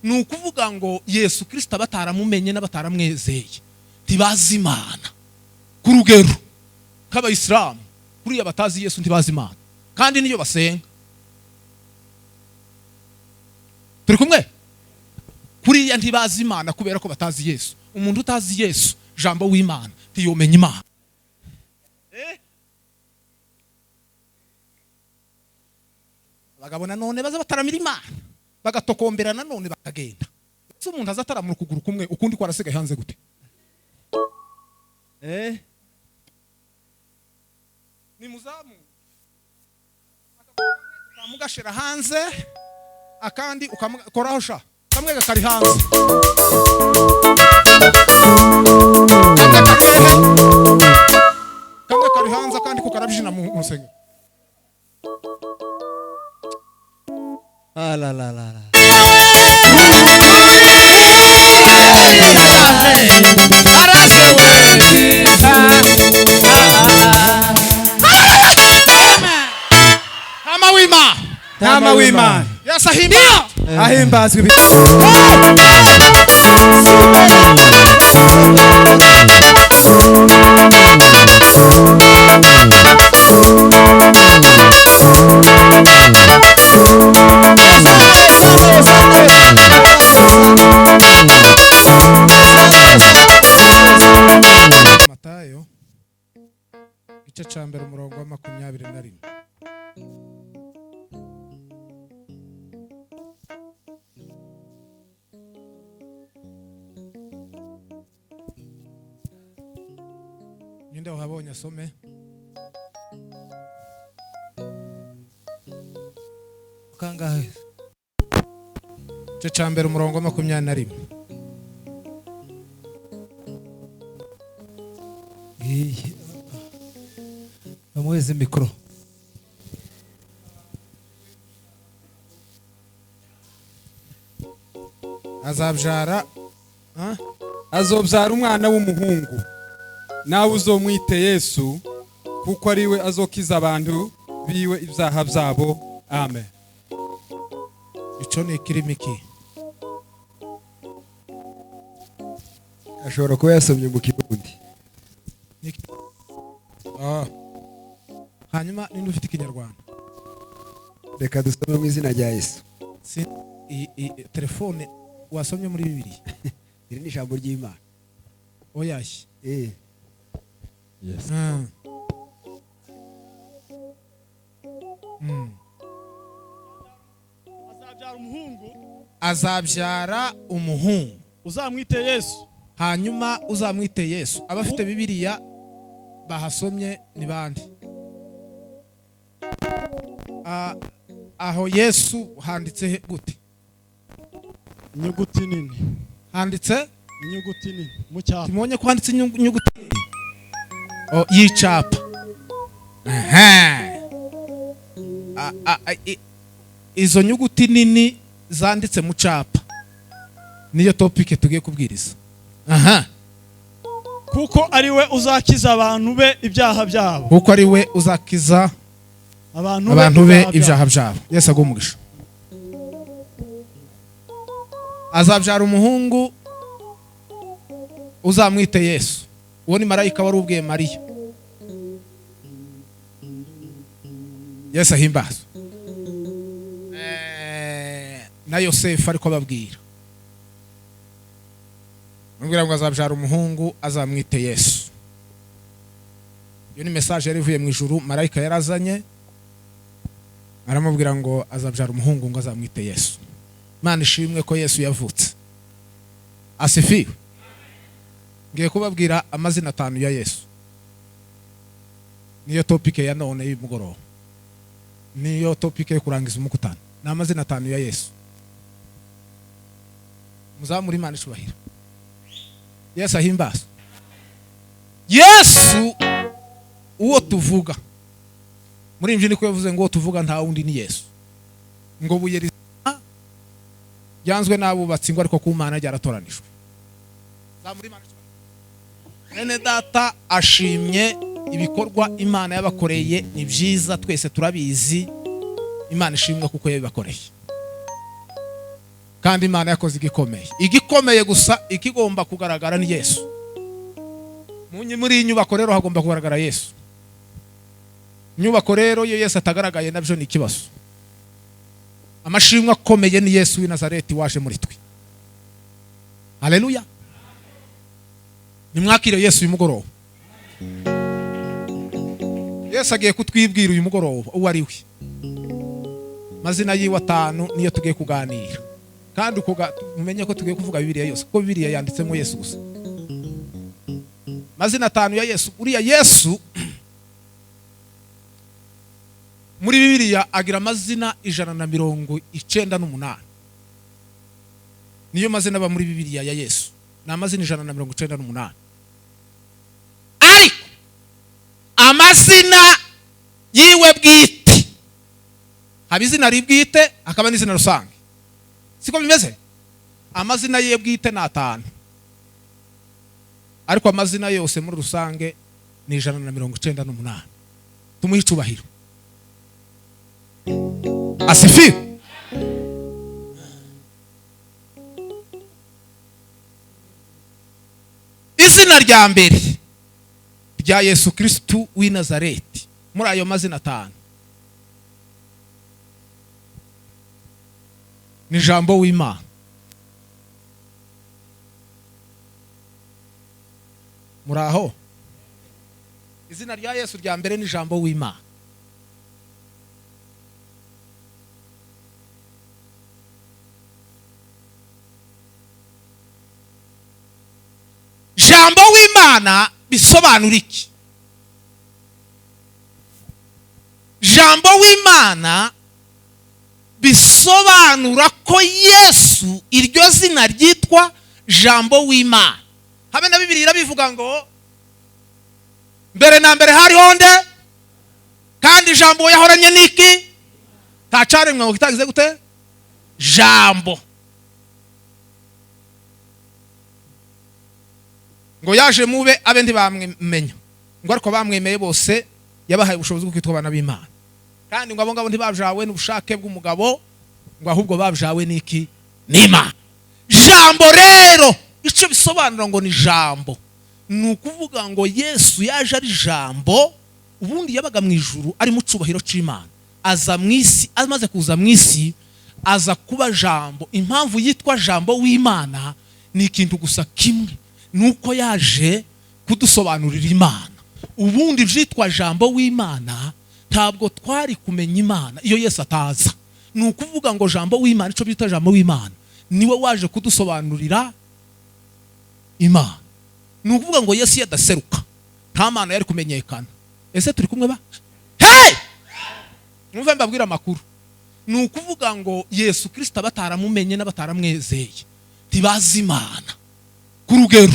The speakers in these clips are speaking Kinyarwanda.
Ni ukuvuga ngo Yesu Kirisita bataramumenye n'abataramwezeye ntibazi Imana ku rugero k'abayisilamu. Kuriya batazi Yesu ntibazi Imana, kandi niyo basenga. Turi kumwe? Kuriya ntibazi Imana kubera ko batazi Yesu. Umuntu utazi Yesu, jambo w'Imana, ntiyomenya Imana. Abagabo nanone baza bataramira Imana, bagatokombera nanone bakagenda. Ese umuntu aza ataramura ukuguru kumwe, ukundi kwarasigaye hanze gute? Ni muzamu ukamugashira hanze, akandi ukamukoraho sha, kamwe gakari hanze, kamwe kari hehe? Kamwe kari hanze, akandi kukarabijina mu rusengero. Ah la la la la. Ntama w'Imana. Ntama w'Imana. Yesu ahimba. Ahimbazwe. Matayo igice ca mbere umurongo wa 21. Ninde wahabonye asome? Kangahe? Igice ca mbere umurongo wa 21. Ngiyi. Bamuheze mikoro. Azabyara Azobyara umwana w'umuhungu, nawe uzomwite Yesu, kuko ari we azokiza abantu biwe ibyaha byabo. Amen. Ico ni ikirimiki. Ashobora kuba yasomye mu Kirundi. Hanyuma ninde ufite ikinyarwanda? Reka dusome mu izina rya Yesu. Si telefone wasomye muri Bibiliya. Iri ni ijambo ry'Imana. Oyashye. Yes. Azabyara umuhungu. Azabyara umuhungu. Uzamwite Yesu. Hanyuma uzamwite Yesu. Abafite Bibiliya bahasomye ni bande? Aho Yesu handitse gute? Inyuguti nini. Handitse inyuguti nini mu cyapa. Timonye ko handitse inyuguti y'icapa. Izo nyuguti nini zanditse mu capa niyo topic tugiye kubwiriza. Kuko ari we uzakiza abantu be ibyaha byabo. Kuko ari we uzakiza abantu be ibyaha byabo. Yesu aguhe umugisha. Azabyara umuhungu uzamwite Yesu. Uwo ni marayika wari ubwiye Mariya. Yesu ahimbazwe. Na Yosefu ariko ababwira. Amubwira ngo azabyara umuhungu azamwite Yesu. Iyo ni message yari ivuye mu ijuru, marayika yarazanye aramubwira ngo azabyara umuhungu ngo azamwite Yesu. Imana ishimwe ko Yesu yavutse. Asifiwe. Ngiye kubabwira amazina 5 ya Yesu. Niyo topic ya none y'umugoroba. Niyo topic yo kurangiza umukutano. Ni amazina 5 ya Yesu. Muzamuri Imana ishubahira. Yesu ahimbazwe. Yesu uwo tuvuga. Muri imvi niko yavuze ngo tuvuga nta wundi ni Yesu. Ngo buye rizima ryanzwe n'abubatsi ngo ariko ku Mana ryaratoranijwe. Zamuri Imana ishubahira. Mwene data ashimye ibikorwa Imana yabakoreye, ni byiza twese turabizi. Imana ishimwe kuko yabibakoreye. Kandi Imana yakoze igikomeye. Igikomeye gusa ikigomba kugaragara ni Yesu. Muri iyi nyubako rero hagomba kugaragara Yesu. Inyubako rero iyo Yesu atagaragaye nabyo ni ikibazo. Amashimwe akomeye ni Yesu w'i Nazareti waje muri twe. Haleluya. Nimwakire Yesu uyu mugoroba. Yesu agiye kutwibwira uyu mugoroba uwo ari we. Mazina yiwe atanu niyo tugiye kuganira. Kandi umenye ko tugiye kuvuga Bibiliya yose, kuko Bibiliya yanditsemo Yesu gusa. Mazina atanu ya Yesu. Uriya Yesu muri Bibiliya agira amazina 198. Niyo mazina aba muri Bibiliya ya Yesu. Ni amazina 198. Ariko amazina yiwe bwite, haba izina ribwite akaba n'izina rusange, siko bimeze? Amazina yiwe bwite ni 5, ariko amazina yose muri rusange ni 198. Tumuhe icubahiro. Asifiwe. Izina rya mbere rya Yesu Kristu w'i Nazareti muri ayo mazina 5 ni Jambo w'Imana. Muraho? Izina rya Yesu rya mbere ni Jambo w'Imana. Jambo w'Imana bisobanura iki? Jambo w'Imana bisobanura ko Yesu iryo zina ryitwa Jambo w'Imana. Habe na Bibiliya irabivuga ngo mbere na mbere hariho nde, kandi Jambo yahoranye n'iki? Ntacaremwe ngo kitagize gute? Jambo. Ngo yaje mube abe ntibamwemenya, ngo ariko bamwemeye bose yabahaye ubushobozi bwo kwitwa abana b'Imana. Kandi ngo abo ngabo ntibabyawe n'ubushake bw'umugabo, ngo ahubwo babyawe n'iki? N'Imana. Jambo rero icyo bisobanura ngo ni Jambo, ni ukuvuga ngo Yesu yaje ari Jambo. Ubundi yabaga mu ijuru ari mu cubahiro c'Imana, aza mu isi. Amaze kuza mu isi aza kuba Jambo. Impamvu yitwa Jambo w'Imana ni ikintu gusa kimwe, nuko yaje kudusobanurira Imana. Ubundi byitwa Jambo w'Imana ntabwo twari kumenya Imana iyo Yesu ataza. Ni ukuvuga ngo Jambo w'Imana, ico bita Jambo w'Imana, niwe waje kudusobanurira Imana. Ni ukuvuga ngo Yesu yadaseruka nta Mana yari kumenyekana. Ese turi kumwe ba? Hey! Mwumve mbabwira amakuru. Ni ukuvuga ngo Yesu Kristo bataramumenye n'abataramwezeye ntibazi Imana ku rugero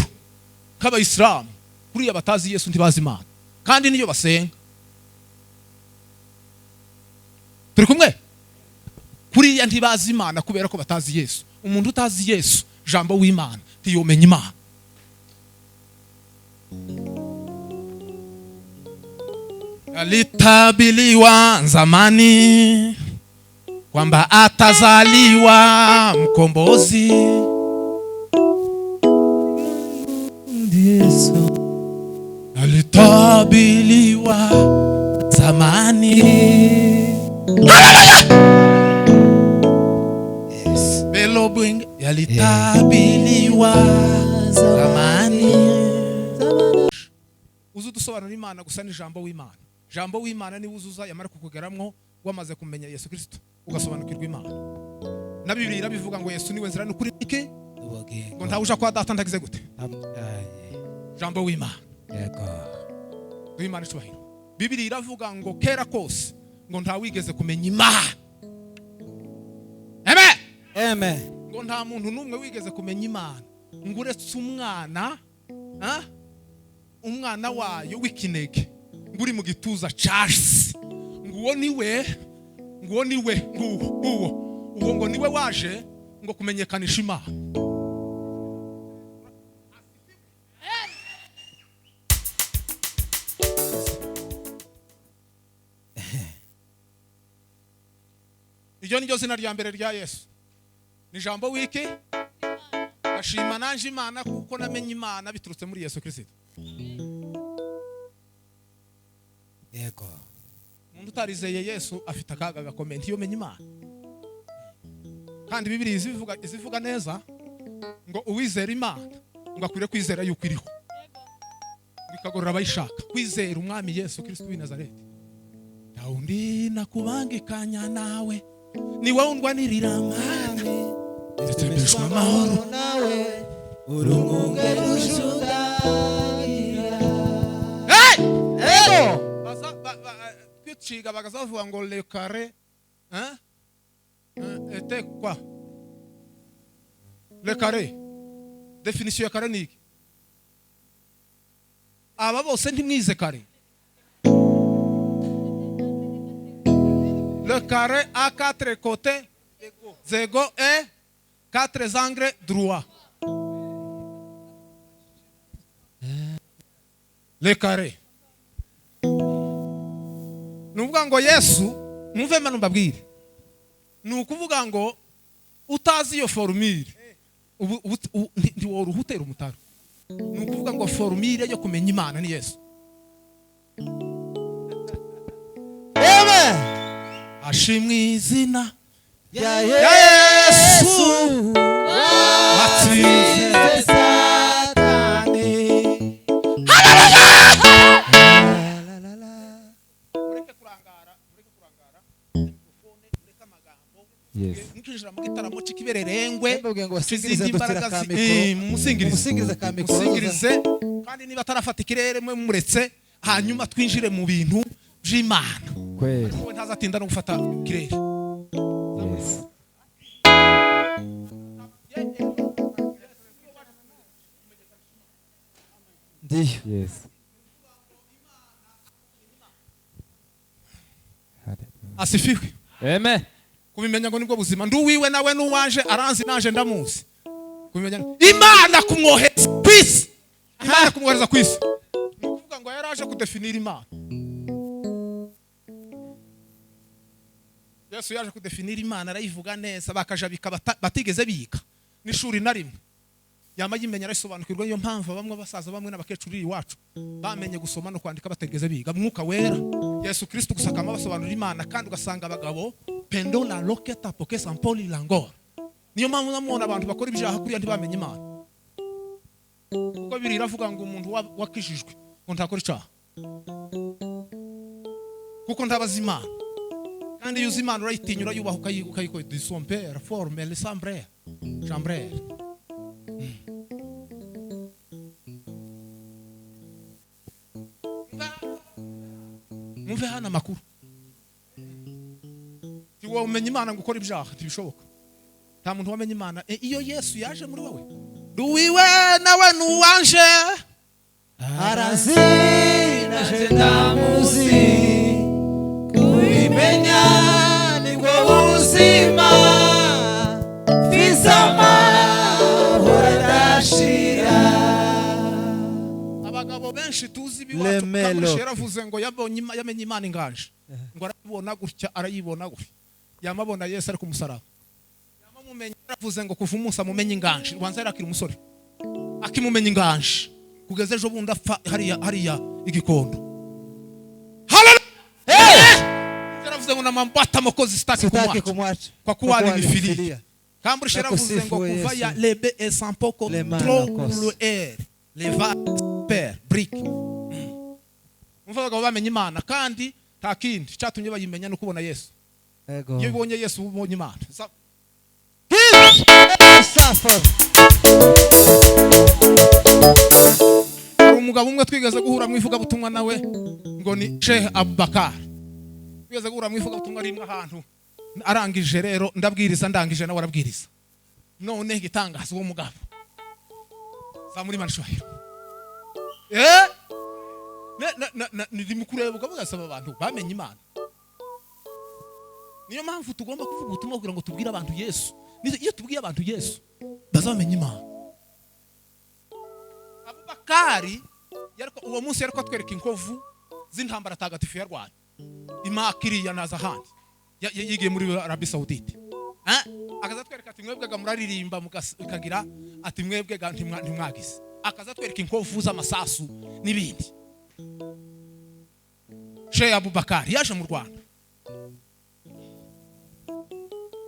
nk'abayisilamu. Kuriya batazi Yesu ntibazi Imana, kandi niyo basenga. Turi kumwe? Kuriya ntibazi Imana kubera ko batazi Yesu. Umuntu utazi Yesu Jambo w'Imana ntiyomenya Imana. Alitabiliwa zamani kwamba atazaliwa mkombozi. Yesu alitabiliwa zamani. Haleluya! Yes. Belo bwing yalitabiliwa zamani. Uzu dusobanura Imana gusa ni Jambo w'Imana. Jambo w'Imana ni wuzuza yamara kukugeramwo wamaze kumenya Yesu Kristo ugasobanukirwa Imana. Na Bibiliya irabivuga ngo Yesu niwe nzira n'ukuri iki, ngo ntawuja kwa data ndagize gute? Jambo w'Imana. Yego. W'Imana icubahiro. Bibiliya iravuga ngo kera kose ngo ntawigeze kumenya Imana. Amen. Amen. Ngo nta muntu n'umwe wigeze kumenya Imana ngo uretse umwana, umwana wayo w'ikinege ngo uri mu gituza ca se, ngo uwo niwe, ngo uwo niwe, nguwo uwo ngo niwe waje ngo kumenyekanisha Imana. Iryo ni ryo zina rya mbere rya Yesu, Ni jambo wiki ashima nanje Imana kuko namenye Imana biturutse muri Yesu Kristo. Yego. Umuntu utarizeye Yesu afite akaga gakomeye, ntiyomenye Imana. Kandi Bibiliya izivuga neza ngo uwizera Imana ngo akwiriye kwizera yuko iriho, bikagorora abayishaka kwizera umwami Yesu Kristo w'i Nazareti. Ntawundi nakubangikanya nawe, ni wowe undwanirira Mana, ndetse amahoro nawe urungunge rushunganira. Hey! Yego. Baza kwiciga bakazavuga ngo le carré, hein? Était quoi? Le carré. Définition ya carré ni iki? Aba bose ntimwize carré. Le carré a quatre côtés égaux et quatre angles droits. Le carré. Nuvuga ngo Yesu, mwumve mano mbabwire. Ni ukuvuga ngo utazi iyo formule ntiworuha utera umutaro. Ni ukuvuga ngo formule yo kumenya Imana ni Yesu. Amen. Ashimwe izina Ya Yesu watsinze Satani. Mureke kurangara, mureke kurangara. Mikrofone, mureke amagambo. Yes. Mukinjira mu gitaramo c'ikibererengwe. Mbabwiye ngo basingirize Izindi dutira mbaraga ka zi- mikoro. Musingirize. Musingirize ka mikoro. Musingirize. Kandi niba atarafata ikirere mwe muretse, hanyuma twinjire mu bintu by'Imana. Kweli. Wowe ntazatinda no gufata ikirere. Yes. Ndiyo. Yes. Asifiwe. Amen. Kubimenya ngo nibwo buzima. Nduwiwe nawe nuwanje aranzi nanje ndamuzi. Kubimenya Imana kumwohereza kwisi. Imana kumwohereza kwisi. Ni ukuvuga ngo yaraje kudefinira Imana. Yesu yaje kudefinira Imana arayivuga neza bakajabika batigeze biga n'ishuri na rimwe. Yama yimenya arasobanukirwa. Niyo mpamvu bamwe basaza bamwe n'abakecuru iwacu bamenye gusoma no kwandika batigeze biga. Mwuka wera Yesu Kristo gusa akama basobanurira Imana, kandi ugasanga abagabo pendo la loketa poke sampoli langor. Niyo mpamvu namubona abantu bakora ibyaha kuriya ntibamenye Imana. Kuko biri iravuga ngo umuntu wakijijwe ngo ntakora icyaha kuko ntabaza Imana. Kandi iyo uzi Imana urayitinya, urayubaha, ukayikora du son père forme le sambre chambre. Mwumve hano amakuru. Ntiwowe umenya Imana ngo ukore ibyaha, ntibishoboka. Nta muntu wamenya Imana. Iyo Yesu yaje muri wowe, nduwiwe nawe nuwanje Aranzi naje ndamuzi, kubimenya nibwo buzima, mfise amahoro adashira. Abagabo benshi tuzi ibiwacu, Kamushi yaravuze ngo yabonye yamenye Imana inganje. Ngo arayibona gutya, arayibona gutya. Yamabona Yesu ari ku musaraba. Yamamumenye, yaravuze ngo kuva umunsi amumenye inganje. Ubanza yarakira umusore. Akimumenya inganje. Kugeza ejo bundi apfa hariya igikondo. Haleluya! Yaravuze ngo namambata mokozi sitaki kumwacha. Kwa kuwa alinifilia. Kambushi yaravuze ngo kuva ya lebe et sans poko trop le air. Leva per brick. Umva abagabo bamenye Imana kandi nta kindi cyatumye bayimenya no kubona Yesu. Yego. Iyo ubonye Yesu ubonye Imana. Hari umugabo umwe twigeze guhura mu ivugabutumwa nawe ngo ni Sheikh Abubakar. Twigeze guhura mu ivugabutumwa rimwe ahantu arangije rero ndabwiriza ndangije nawe arabwiriza. None igitangaza uwo mugabo. Zamuri Imana ishubahiro. Ndi mukureba ukavuga saba abantu bamenye Imana. Niyo mpamvu tugomba kuvuga ubutumwa kugira ngo tubwire abantu Yesu. Iyo tubwiye abantu Yesu bazamenya Imana. Abubakari yariko uwo munsi yariko atwereka inkovu z'intambara tagatifu yarwanye. Imakiriya naza handi. Yigiye muri Arabie Saoudite. Akaza atwereka ati mwebwega muraririmba mukagira, ati mwebwega ntimwagize. Akaza atwereka inkovu z'amasasu n'ibindi. Sheikh Abubakar yaje mu Rwanda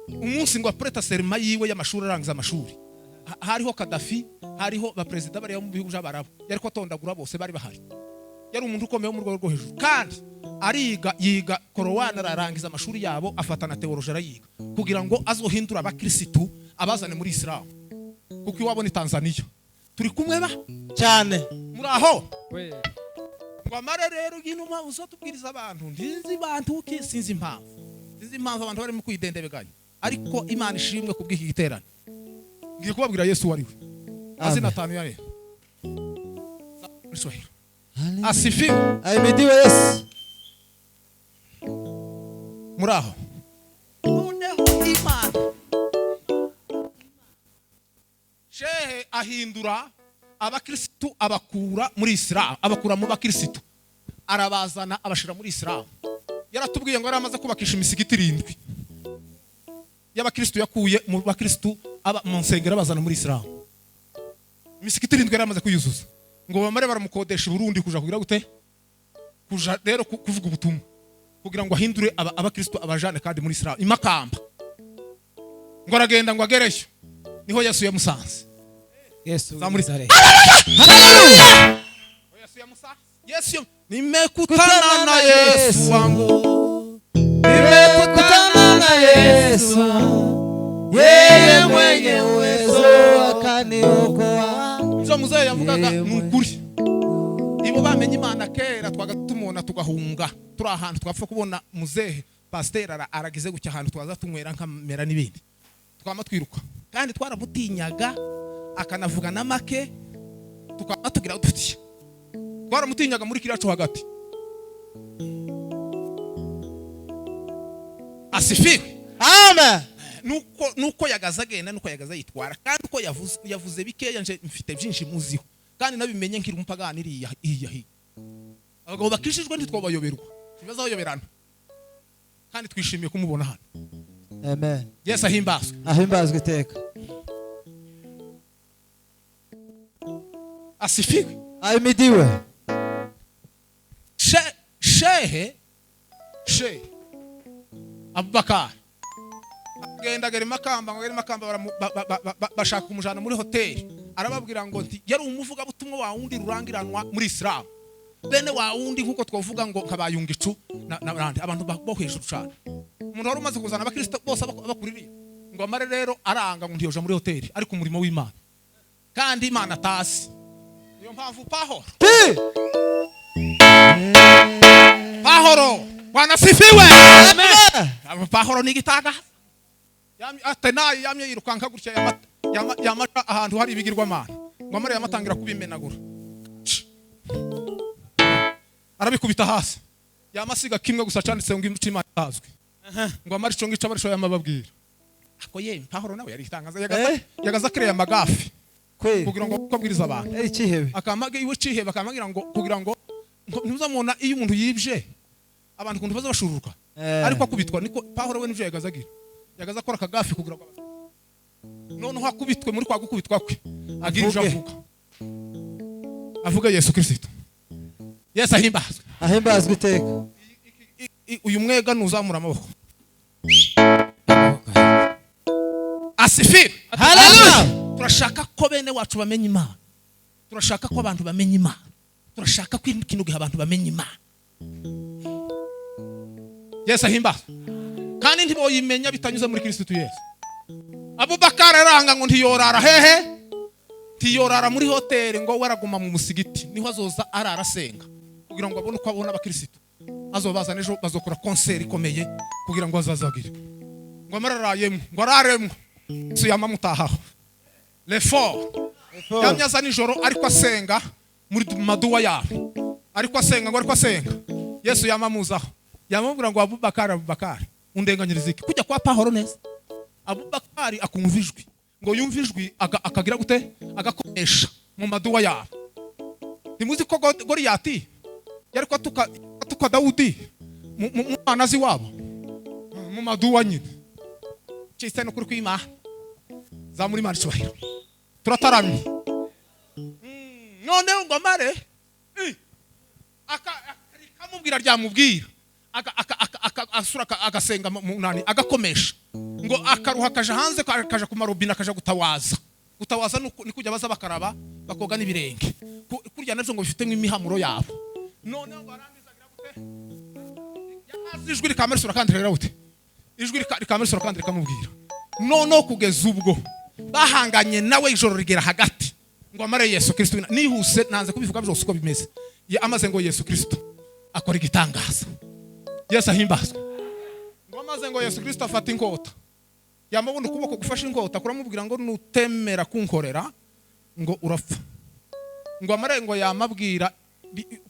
umunsi ngo apreta serma yiwe y'amashuri, arangiza amashuri. Hariho Gaddafi, hariho ba president bari mu bihugu by'Abarabu, yari ko atondagura bose bari bahari. Yari umuntu ukomeye wo mu rwego rwo hejuru, kandi ariga, yiga Korowani, ararangiza amashuri yabo, afata na theology arayiga kugira ngo azohindura abakirisitu abazane muri Islam, kuko iwabo ni Tanzania. Turi kumwe ba cyane muri aho ngo amare rero inuma uzotubwiriza abantu ndinzi bantu ki sinzi impamvu, sinzi impamvu abantu barimo kwidendebeganya, ariko Imana ishimwe kubw'iki giterane. Ngiye kubabwira Yesu wari we azina atanu ya Yesu. Asifiwe. Ahimidiwe Yesu. Muri aho noneho Imana Shehe ahindura abakirisitu abakura muri Islam, abakura mu bakirisitu arabazana abashira muri Islam. Yaratubwiye ngo yaramaze kubakisha imisigiti 7 y'abakirisitu yakuye mu bakirisitu aba mu nsengero abazana muri Islam. Imisigiti 7 yaramaze kuyuzuza ngo bamare baramukodesha i Burundi kuja kugira gute, kuja rero kuvuga ubutumwa kugira ngo ahindure abakirisitu abajane kandi muri Islam imakamba. Ngo aragenda ngo agereyo niho Yesu yamusanze. Yesu Haleluya. Yesu yamusanze. Yesu nimekutana na Yesu wangu, nimekutana na Yesu, yeye mwenye uwezo akaniokoa. Ibyo muzehe yavugaga ni ukuri. Ibo bamenye Imana kera twagatumona tugahunga turi ahantu twapfa kubona muzehe pasteur aragize gucya ahantu twaza tunywera nkamera n'ibindi, twama twiruka kandi twaramutinyaga akanavuga na make tukaba tugira duti twaramutinyaga muri kiracu hagati. Asifiwe. Amen. Nuko yagaza agenda, nuko yagaza yitwara, kandi uko yavuze bikeya nje mfite byinshi muziho kandi nabimenye nkiri umupagani iriya iya hi. Abagabo bakishijwe ntitwabayoberwa, tubazayoberana kandi twishimiye kumubona hano. Amen. Yesu ahimbazwe. Ahimbazwe iteka. Asifiwe. Ahimidiwe. Shehe Shehe Abubakar agenda agera Makamba, ngo agere Makamba bashaka kumujana muri hoteli, arababwira ngo nti yari umuvuga butumwa wa wundi rurangiranwa muri Islam, bene wa wundi nkuko twavuga ngo kabayunga icu n'abandi abantu bo hejuru cyane. Umuntu wari umaze kuzana abakristo bose abakuririye ngo amare rero aranga ngo ntiyoja muri hoteli, ariko umurimo w'Imana kandi Imana atasi. Niyo mpamvu Pahoro Pahoro wanasifiwe. Amen. Pahoro ni gitaga atenayi yamye yirukanka gutya yamata ahantu hari ibigirwamana ngo amare yamatangira kubimenagura arabikubita hasi, yamasiga kimwe gusa cyanditse ngo Imana itazwi, ngo amare ico ngico abarisho yamababwira. Ako ye Pahoro nawe yari itangaza yagaza kireye amagafi kugira ngo kubwiriza abantu akamage iwe cihebe akamagira ngo kugira ngo ntuzamubona iyo umuntu yibye abantu kuntu baza bashuruka ariko akubitwa niko Pahoro we nivyo yagazagira, yagaza akora kagafi kugira ngo noneho akubitwe muri kwa gukubitwa kwe agira ijambo avuga, avuga Yesu Kristo. Yesu ahimbazwe. Ahimbazwe iteka. Uyu mwega nuzamura amaboko. Asifiwe. Haleluya. Turashaka ko bene wacu bamenye Imana, turashaka ko abantu bamenye Imana, turashaka ko ikintu gihe abantu bamenye Imana. Yesu ahimbazwe. Kandi ntiboyimenya bitanyuze muri Kristo Yesu. Abubakar aranga ngo ntiyorara hehe, ntiyorara muri hoteli ngo waraguma mu musigiti, niho azoza arara asenga kugira ngo abone uko abona abakirisitu azobazana ejo bazokora concert ikomeye kugira ngo azazagire ngo amararayemwe ngo araremwe. Yesu yamamutahaho lefort yamyaza nijoro ariko asenga muri maduwa yabo, ariko asenga ngo ariko asenga Yesu yamamuzaho yamubwira ngo Abubakar, Abubakar undenganyiriza iki kujya kwa Pahoro neza. Abubakar akumva ijwi ngo yumva ijwi akagira gute, agakoresha mu maduwa yabo. Ntimuzi ko Goliyati yari ko atuka Dawudi mu mwana zi wabo mu maduwa nyine. Cise no kuri kwima zamuri Imana icubahiro turataramye. Noneho ngo amare akamubwira ryamubwira asura agasenga munani agakomesha ngo akaruha akaja hanze akaja ku marobine akaja gutawaza. Gutawaza ni kujya baza bakaraba bakoga n'ibirenge kurya navyo ngo bifitemo imihamuro yabo. Noneho ngo arangiza agira gute yamaze ijwi rikamersura kandi rero gute ijwi rikamersura kandi rikamubwira. Noneho kugeza ubwo bahanganye nawe ijoro rigera hagati ngo amare Yesu Kristo nihuse nanze kubivuga byose uko bimeze. Amaze ngo Yesu Kristo akora igitangaza. Yesu ahimbazwe. Ngo amaze ngo Yesu Kristo afata inkota yamubona ukuboko gufasha inkota kuramubwira ngo nutemera kunkorera ngo urapfa. Ngo amare ngo yamabwira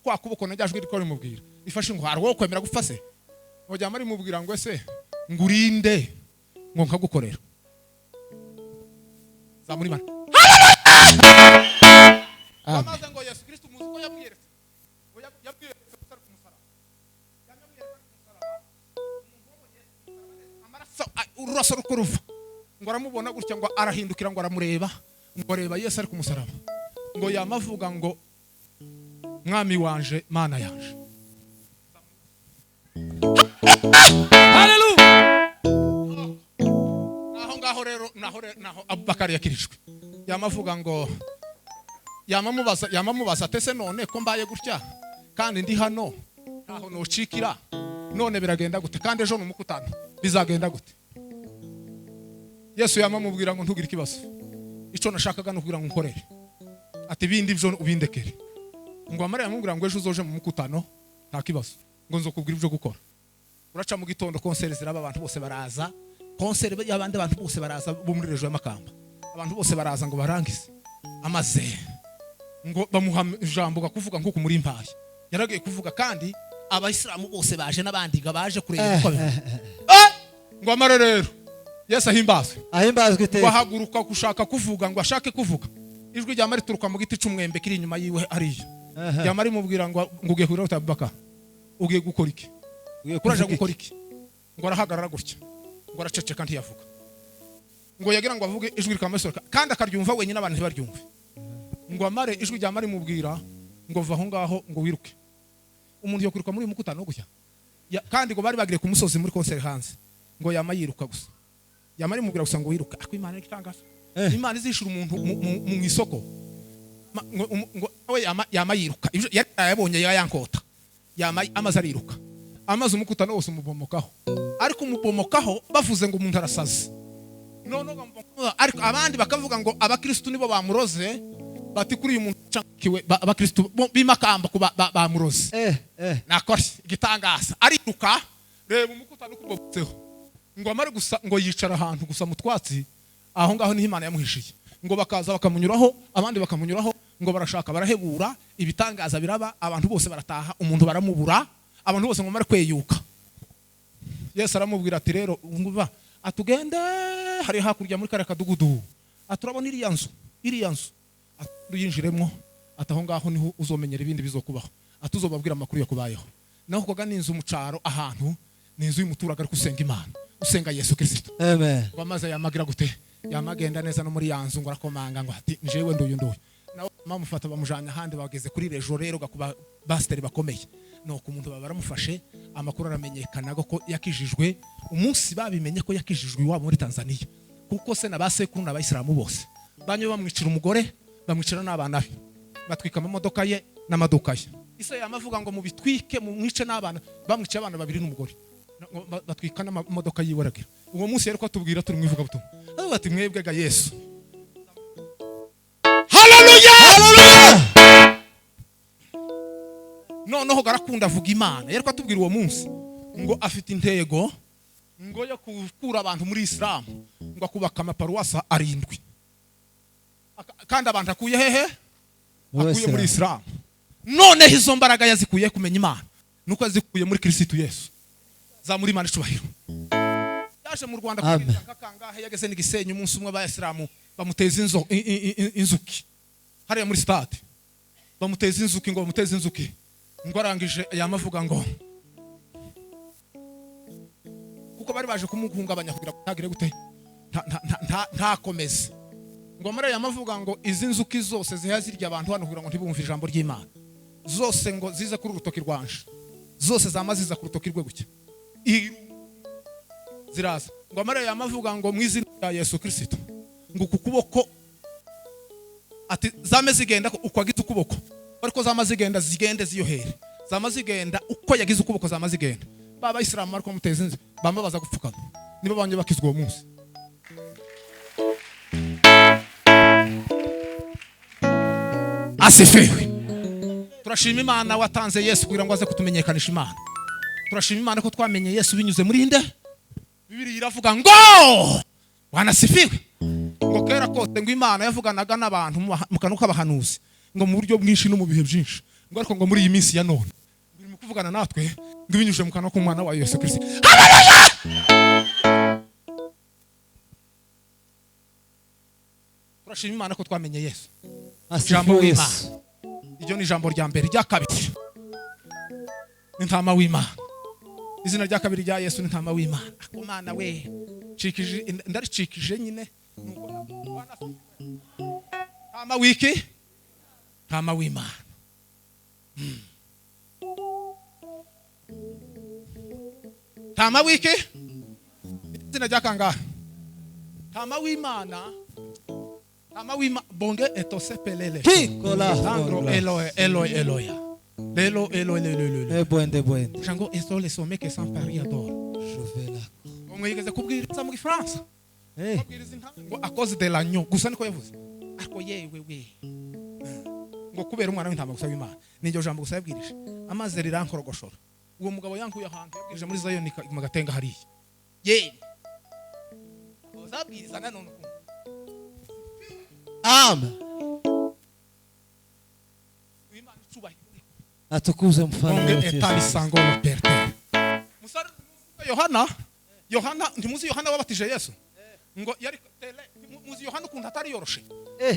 kwa kuboko najyajwe riko rimubwira ifashe ngo hari wo kwemera gupfa se ngo yamara imubwira ngo ese ngurinde ngo nkagukorera zamuri Imana. Amaze ngo Yesu Kristo muzi ko yamwiyeretse ngo yamwiyeretse ku musaraba yamwiyeretse ku musaraba umuntu wabonye amaraso ururaso rukuruva ngo aramubona gutya ngo arahindukira ngo aramureba ngo areba Yesu ari ku musaraba ngo yamavuga ngo mwami wanje Mana yanje. Haleluya. Naho ngaho rero naho Abubakar yakirijwe yamavuga ngo yamamubaza tese none ko mbaye gutya kandi ndi hano ntaho nocikira none biragenda gute kandi ejo numukutano bizagenda gute. Yesu yamamubwira ngo ntugire ikibazo ico nashakaga no kugira ngo nkorere ati bindi byo ubindekere. Ngo amara yamubwira ngo ejo uzoje mu mukutano nta kibazo ngo nzokubwira ibyo gukora. Uraca mu gitondo concert ziraba abantu bose baraza concert y'abandi abantu bose baraza bo muri rejo y'Amakamba abantu bose baraza ngo barangize amaze ngo bamuha ijambo gakuvuga nkuko muri mpaye yaragiye kuvuga kandi abayisilamu bose baje n'abandi baje kureba uko ngo amare rero Yesu ahimbazwe ahimbazwe iteka. Ngo ahaguruka gushaka kuvuga ngo ashake kuvuga ijwi rya mari turuka mu giti c'umwembe kiri inyuma yiwe ariyo ryamari mubwira ngo ugiye kurira Abubakar ugiye gukora iki uraje gukora iki ngo arahagarara gutya ngo araceceka ntiyavuga ngo yagira ngo avuge ijwi rikamusohoka kandi akaryumva wenyine abantu ntibaryumve. Ngo amare ijwi rya mari mubwira ngo va aho ngaho ngo wiruke umuntu yo kwiruka muri mukutano gutya kandi ngo bari bagire ku musozi muri concert hanze ngo yama yiruka gusa yamari mubwira gusa ngo wiruka ako Imana igitangaza. Imana izishura umuntu mu isoko ngo we yama yiruka yabonye yayankota yama amaze ariruka amaze umukutano wose umubomokaho ariko umubomokaho bavuze ngo umuntu arasaze none ariko abandi bakavuga ngo abakristo nibo bamuroze bati kuri uyu muntu cankiwe abakristo bimakamba kuba bamuroze nakora igitangaza ariruka reba umukutano kubobotseho ngo amare gusa ngo yicara ahantu gusa mu twatsi aho ngaho niho Imana yamuhishiye ngo bakaza bakamunyuraho abandi bakamunyuraho ngo barashaka barahebura ibitangaza biraba abantu bose barataha umuntu baramubura abantu bose ngo mare kweyuka. Yesu aramubwira ati rero nguba atugende hari hakurya muri kare kadugudu aturabona iriya nzu atuyinjiremo ataho ngaho niho uzomenyera ibindi bizokubaho atuzobabwira amakuru yakubayeho. Naho koga ninzu mu caro ahantu ninzu y'umuturaga ari kusenga Imana usenga Yesu Kristo. Amen. Wamaze yamagira gute yamagenda neza no muri yanzu ngo arakomanga ngo ati njewe nduyu nawe mamufata bamujanya handi bageze kuri rejo rero gakuba basteri bakomeye nuko umuntu babaramufashe amakuru aramenyekana ko yakijijwe umunsi babimenye ko yakijijwe iwabo muri Tanzania kuko se nabasekuru n'abayisilamu bose banyo bamwicira umugore bamwicira n'abana be batwika amamodoka ye n'amaduka ye. Ise yamavuga ngo mubitwike mumwice n'abana bamwice abana babiri n'umugore batwika n'amamodoka yiwe aragira. Uwo munsi yari ko atubwira turi mwivuga butumwa avuga ati mwebwe ga Yesu. Haleluya haleluya. Noneho garakunda avuga Imana yari ko atubwira uwo munsi ngo afite intego ngo yo gukura abantu muri Islam ngo akubaka amaparuwasa 7 kandi abantu akuye hehe akuye muri Islam. Noneho izo mbaraga yazikuye kumenya Imana nuko yazikuye muri Kristo Yesu zamuri Imana icubahiro. Yaje mu Rwanda kubwira kangahe yageze n'igisenyi umunsi umwe abayisilamu bamuteza inzuki hariya muri stade bamuteza inzuki ngo bamuteze inzuki ngo arangije yamavuga ngo kuko bari baje kumuhungabanya kugira ngo ntagire gute Ntakomeze ngo muri aya mavuga ngo izi nzuki zose ziha zirya abantu hano kugira ngo ntibumve ijambo ry'Imana, zose ngo zize kuri urutoki rwanje, zose zamaziza ku rutoki rwe gutya ziraza. Ngo muri aya mavuga ngo mu izina rya Yesu Kristo ngo ku kuboko ati zame zigenda uko agize ukuboko, ariko zama zigenda zigende ziyohere, zama zigenda uko yagize ukuboko, zama zigenda. Baba Isilamu ariko muteze inzu bamba baza gupfukama, nibo banje bakizwa uwo munsi. Asifiwe. Turashima Imana watanze Yesu kugira ngo aze kutumenyekanisha Imana. Turashima Imana ko twamenye Yesu binyuze muri nde. Bibiliya iravuga ngo wanasifiwe, ngo kera kose ngo Imana yavuganaga n'abantu mu kanwa k'abahanuzi ngo mu buryo bwinshi no mu bihe byinshi, ngo ariko ngo muri iyi minsi ya none ngo irimo kuvugana natwe ngo ibinyujije mu kanwa k'umwana wa Yesu Kristo. Haleluya! Turashima Imana ko twamenye Yesu. Ijambo w'Imana. Iryo ni ijambo rya mbere. Rya kabiri ni ntama w'Imana. Izina rya kabiri rya Yesu ni ntama w'Imana. Ako Mana we, cikije ndaricikije nyine nuko ntama wiki, ntama w'Imana. Ntama wiki, izina rya kangahe? Ntama w'Imana. Ntama w'Imana bonge etose pelele. Sandro Eloe Eloe Eloya. Lelo Eloe lelo lelo. Bwende bwende. Jango esole sommet que sans Paris adore. Je vais là. Umwigeze kubwiriza mu Gifaransa. Kubwiriza intama ngo à cause de l'agneau gusa niko yavuze. Ariko yewe we. Ngo kubera umwana w'intama gusa w'Imana. Niryo jambo gusa yabwirije. Amaze rirankorogoshora. Uwo mugabo yankuye ahantu yabwirije muri Zion mu gatenga hariya. Ye. Uzabwiriza nanone. Amen. Atukuze mfalme wetu. Yohana, Yohana ntimuzi Yohana wabatije Yesu. Ngo yari muzi Yohana ukuntu atari yoroshe.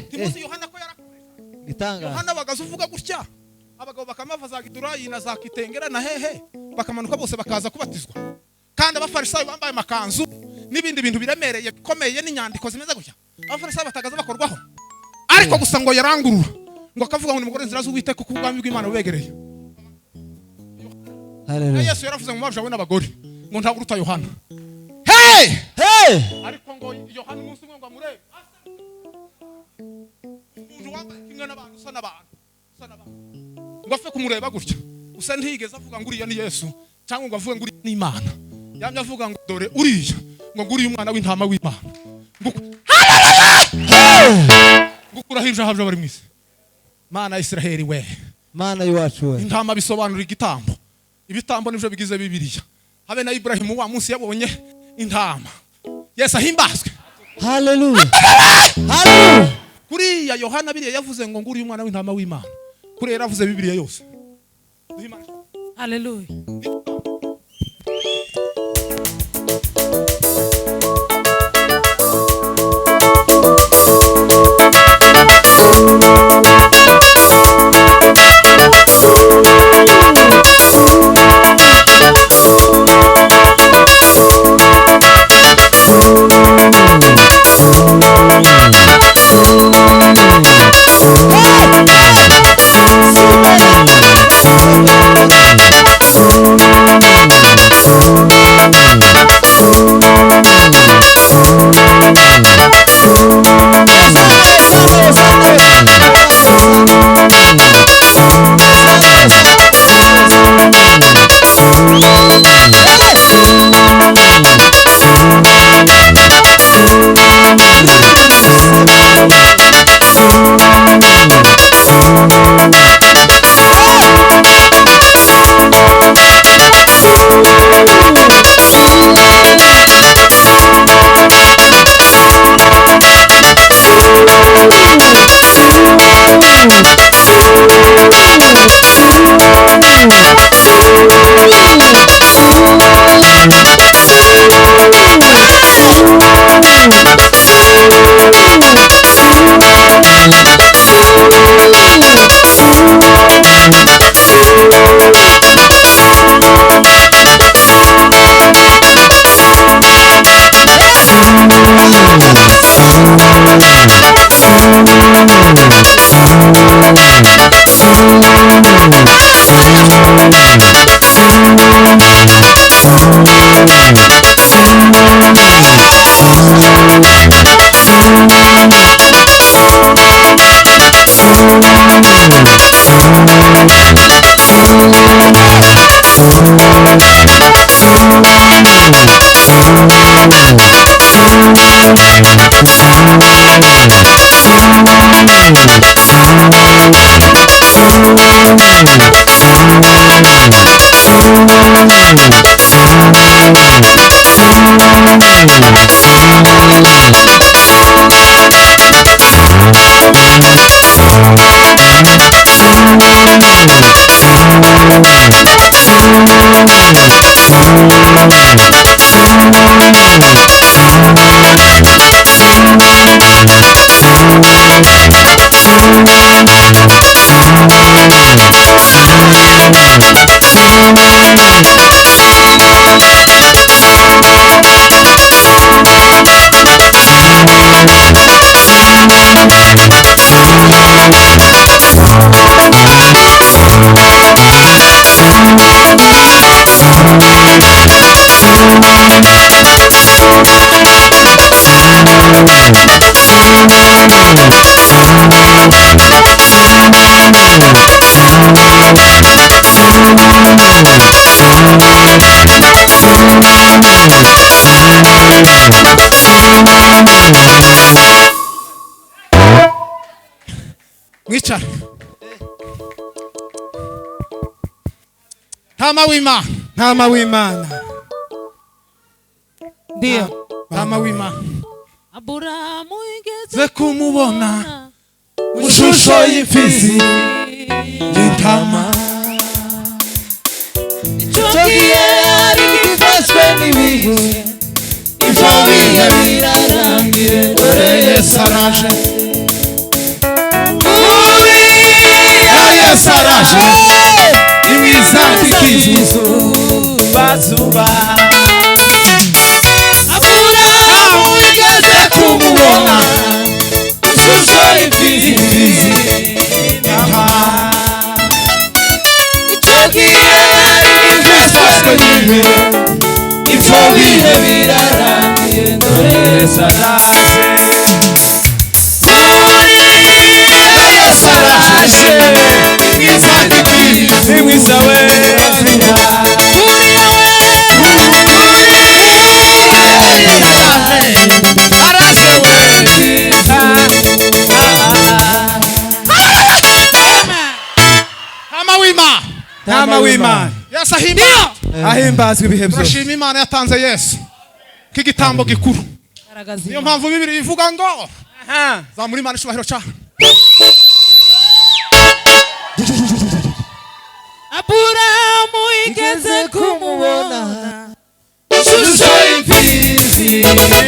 Ntimuzi Yohana ko yarakoresha. Gitanga. Yohana bagaza uvuga gutya. Abagabo bakamava za Gidurayi na za Kitengera na hehe bakamanuka bose bakaza kubatizwa. Kandi abafarisayo bambaye amakanzu n'ibindi bintu biremereye bikomeye n'inyandiko zimeze gutya. Abafarisayo batagaza bakorwaho. Ariko gusa ngo yarangurura ngo akavuga ngo nimugore inzira z'Uwiteka kuko ubwami bw'Imana bubegereye. Haleluya. Yesu yaravuze ngo mwaje n'abagore ngo ntabwo uruta Yohana. Hey! Hey! Ariko ngo Yohana umunsi umwe ngo amurebe. Umuntu wambaye kimwe n'abantu usa n'abantu, usa n'abantu. Ngo afe kumureba gutya. Usa ntiyigeze avuga ngo uriya ni Yesu cyangwa ngo avuge ngo uriya ni Imana. Yamye avuga ngo dore uriya, ngo nguriya umwana w'intama w'Imana. Haleluya! Gukuraho ibyaha by'abari mu isi. Mana ya Israheli we. Mana iwacu we. Intama bisobanura igitambo. Ibitambo nivyo bigize Bibiliya. Habe na Ibrahimu wa munsi yabonye intama. Yesu ahimbazwe. Haleluya. Haleluya. Kuriya Yohana biriya yavuze ngo nguriya umwana w'intama w'Imana. Kuriya yaravuze Bibiliya yose. Haleluya. Hey! Mwicara. Ntama w'Imana. Ntama w'Imana. Ndio. Ntama w'Imana. Aburahamu igeze Ze kumubona mu shusho y'imfizi y'intama. Icyo gihe yari gifashwe n'ibihe, ibyo bihe birarangiye, dore Yesu araje. Yesu araje. Ni mwiza izuba zuba. Aburahamu igeze kumubona ishusho y'imfizi y'intama. Icyo gihe yari gifashwe n'ibihe, ibyo bihe birarangiye, dore Yesu araje. Yesu araje. Ni mwiza we. Araje we. Ntama w'Imana. Ntama w'Imana. Yesu ahimbazwe. Ahimbazwe ibihe byose. Turashima Imana yatanze Yesu k'igitambo gikuru. Niyo mpamvu Bibiri ivuga ngo zamura Imana icyubahiro cyayo. Aburahamu igeze kumubona ishusho y'imfizi y'intama.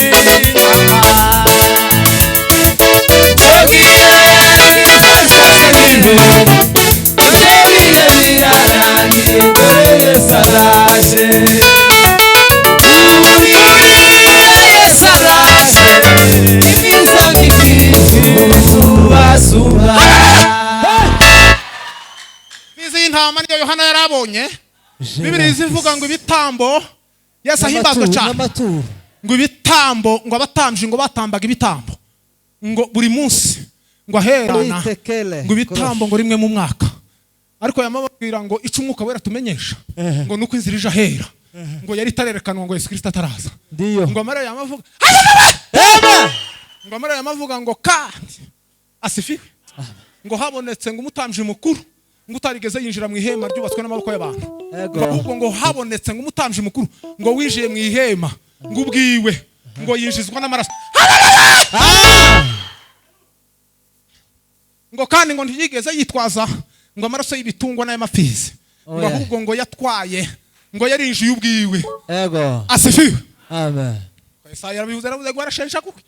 Icyo gihe yari gifashwe n'ibihe, ibyo bihe birarangiye, dore Yesu araje. Yesu araje. Ni mwiza nk'izuba zuba. Imfizi y'intama niyo Yohana yarabonye. Bibiri zivuga ngo ibitambo Yesu ahimbazwe cyane. Ngo ibitambo, ngo abatambyi ngo batambaga ibitambo ngo buri munsi ngo aherana ngo ibitambo ngo rimwe mu mwaka. Ariko yamababwira ngo ico umwuka wera tumenyesha ngo nuko inzira ije ahera ngo yari itarerekanwa ngo Yesu Kristo ataraza. Ngo amara yamavuga ngo amara yamavuga ngo kandi asifiwe ngo habonetse ngo umutambyi mukuru ngo utarigeze yinjira mu ihema ryubatswe n'amaboko y'abantu, ahubwo ngo habonetse ngo umutambyi mukuru ngo winjiye mu ihema ngo ubwiwe ngo yinjizwa n'amaraso. Ngo kandi ngo ntiyigeze yitwaza ngo amaraso y'ibitungwa n'ay'amapfizi, ngo ahubwo ngo yatwaye ngo yarinjiye ubwiwe. Asifiwe. Amen. Yesaya yarabivuze, yaravuze ngo arashenja kuko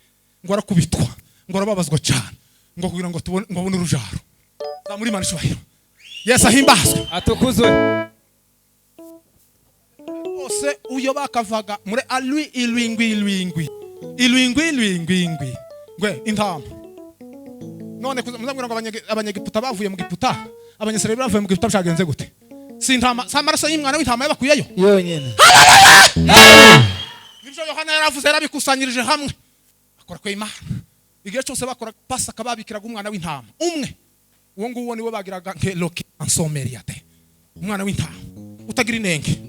ngo arakubitwa ngo arababazwa cyane ngo kugira ngo tubone ngo abone urujaro. Zamuri Imana icyubahiro. Yesu ahimbazwe. Atukuzwe. Bose uyo bakavaga muri alwi ilwingwi ilwingwi ilwingwi ilwingwi ingwi ngwe intama. None muzabwira ngo abanyegiputa bavuye mu Giputa, Abanyisirayeli bavuye mu Giputa byagenze gute? Si intama, si amaraso y'umwana w'intama yabakuyeyo yonyine. Nibyo Yohana yaravuze, yarabikusanyirije hamwe akora ku Imana. Igihe cyose bakora Pasaka babikiraga umwana w'intama umwe. Uwo nguwo niwe bagiraga nke ansomeriate, umwana w'intama utagira inenge.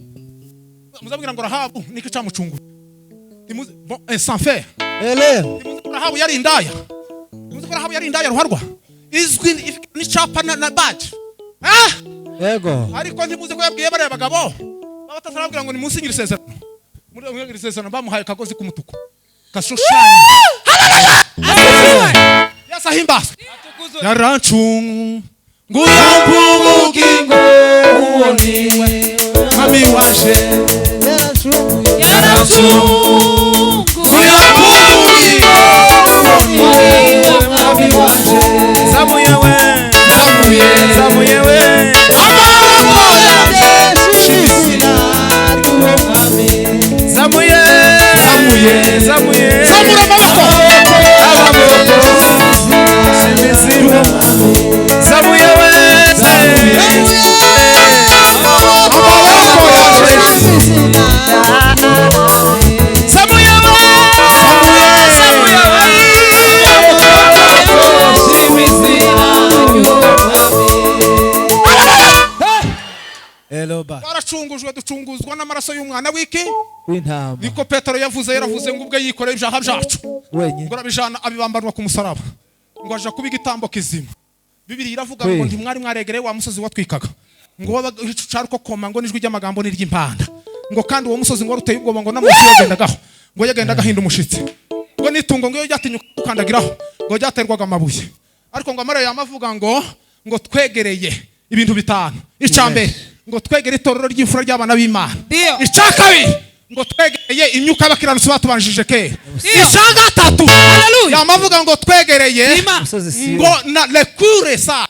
Muzabwira ngo Rahabu niko cyamucunguye. Bon sans faire. Ele. Rahabu yari indaya. Muzi ko Rahabu yari indaya ruharwa izwi n'icapa na badge. Yego. Ariko ntimuzi ko yabwiye bariya bagabo babatasarabwira ngo ni munsi isezerano. Muri iri sezerano bamuhaye kagozi k'umutuku kashushanya. Yesu ahimbazwe. Yarancunguye ubugingo uwo niwe Mwami waje. Yarancunguye ubugingo uwo niwe Mwami waje. Zamuye we. Zamuye. Zamuye we. Amaboko yanjye izina ry'uwo Mwami. Zamuye. Zamuye. Zamuye. Zamura amaboko. Amaboko. Global. Twaracungujwe, ducunguzwa n'amaraso y'umwana w'iki? W'intama. Niko Petero yavuze, yaravuze ngo ubwe yikoreye ibyaha byacu wenyine, ngo arabijana abibambanwa ku musaraba, ngo aja kuba igitambo kizima. Bibiri iravuga ngo ntimwari mwaregereye wa musozi watwikaga, ngo wabaga igicu ko koma, ngo n'ijwi ry'amagambo n'iry'impanda, ngo kandi uwo musozi ngo wari uteye ubwoba, ngo n'amazi yagendagaho ngo yagendaga ahinda umushitsi, ngo n'itungo ngo iyo ryatinyuka gukandagiraho ngo ryaterwaga amabuye. Ariko ngo amara yamavuga ngo twegereye ibintu bitanu. Icya mbere ngo twegere itorero ry'imfura ry'abana b'Imana. Icya kabiri ngo twegereye imyuka y'abakiranutsi batubanjije kera. Icya gatatu yamavuga ngo twegereye ngo na lekure sa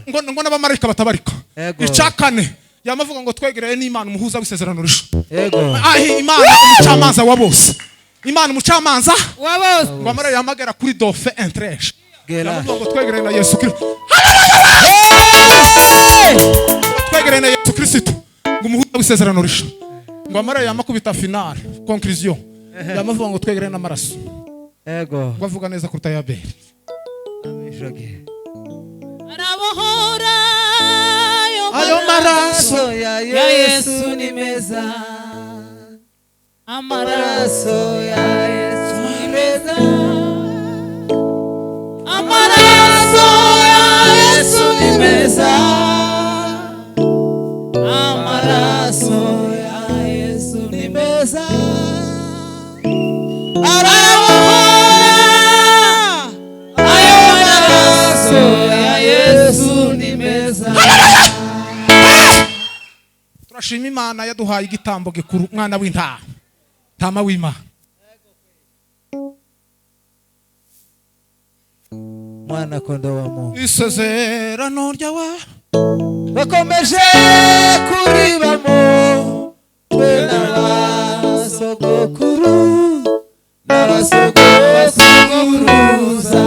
ngo n'abamarayika batabarika. Icya kane yamavuga ngo twegereye n'Imana umuhuza w'isezerano risha. Imana umucamanza wa bose, Imana umucamanza wa bose. Ngo amara yamagera kuri dofe entreche. Yamavuga ngo twegereye na Yesu Kristo. Twegereye na Yesu Kristo ngo umuhuza w'isezerano risha. Ngo amara yamakubita finale conclusion. Yamavuga ngo twegereye n'amaraso. Yego. Ngo avuga neza kuruta Yabeli. Arabohora ayo maraso ya Yesu ni meza. Amaraso ya Yesu ni meza. Amaraso ya Yesu ni meza. Amaraso ya Yesu ni meza. Arabohora ayo maraso ya Yesu ni meza. Turashima Imana yaduhaye igitambo gikuru, mwana w'intama, tama w'Imana, mwana kondo wa Mungu. Isezerano ryawe bakomeje kuribamo, twe n'abasogokuru n'abasogokuruza.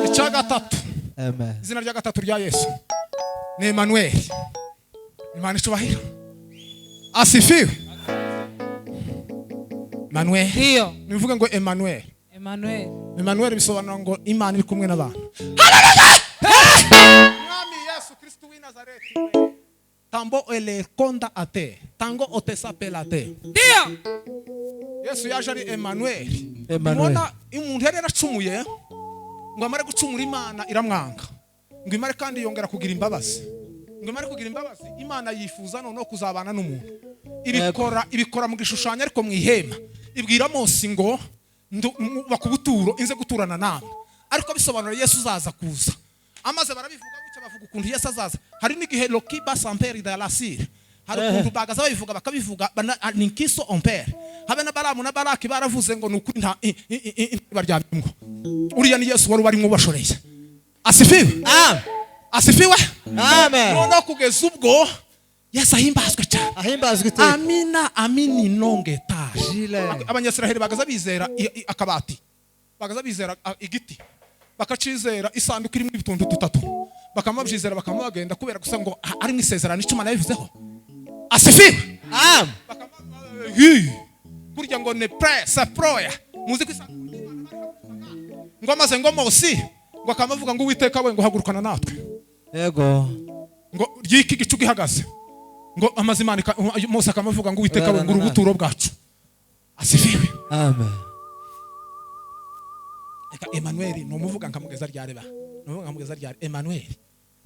Icya gatatu, Amen. izina rya gatatu rya Yesu ni Emmanuel. Imana icubahiro, asifiwe. Emmanuel. Nivuge ngo Emmanuel. Emmanuel. Emmanuel bisobanura ngo Imana iri kumwe n'abantu. Mwami Yesu Kristo w'i Nazareti, tambo ele konda ate tango otesa pelate. Ndio. Yesu yaje ari Emmanuel. Emmanuel. Mbona umuntu yari yaracumuye ngo amare gucumura Imana iramwanga, ngo imare kandi yongera kugira imbabazi, ngo imare kugira imbabazi Imana yifuza noneho kuzabana n'umuntu. Ibikora mu gishushanyo ariko mu ihema. Ibwira Mose ngo bakubuturo inze guturana namwe, ariko bisobanura Yesu uzaza kuza. Amaze barabivuga gutya, bavuga ukuntu Yesu azaza. Hari n'igihe Lokiba Samperi da Lasire, hari ukuntu bagaza babivuga bakabivuga ninkiso ompere. Habe na Balamu na Baraki baravuze ngo nukuri nta baryamye. Uriya ni Yesu wari barimo bashoreye. Asifiwe. Asifiwe. Amen. Noneho kugeza ubwo Yesu ahimbazwe cyane. Ahimbazwe iteka. Amina amini nonge taje. Abanyasiraheli bagaza bizera akabati, bagaza bizera igiti, bakacizera isanduku irimo ibituntu dutatu, bakamabyizera bakamagenda kubera gusa ngo ari mu isezerano icyo Imana yabivuzeho. Asifiwe. Amen. Kurya ngo ne presa proya muzi ko isanduku ngo amaze ngo Mose ngo akamavuga ngo Uwiteka we ngo hagurukana natwe. Yego. Ngo ryiki gicu gihagaze ngo amaze Imana Mose akamavuga ngo Uwiteka we ngo urubuturo bwacu. Asifiwe. Amen. Eka Emmanuel no muvuga nkamugeza ryareba. No nkamugeza ryare Emmanuel.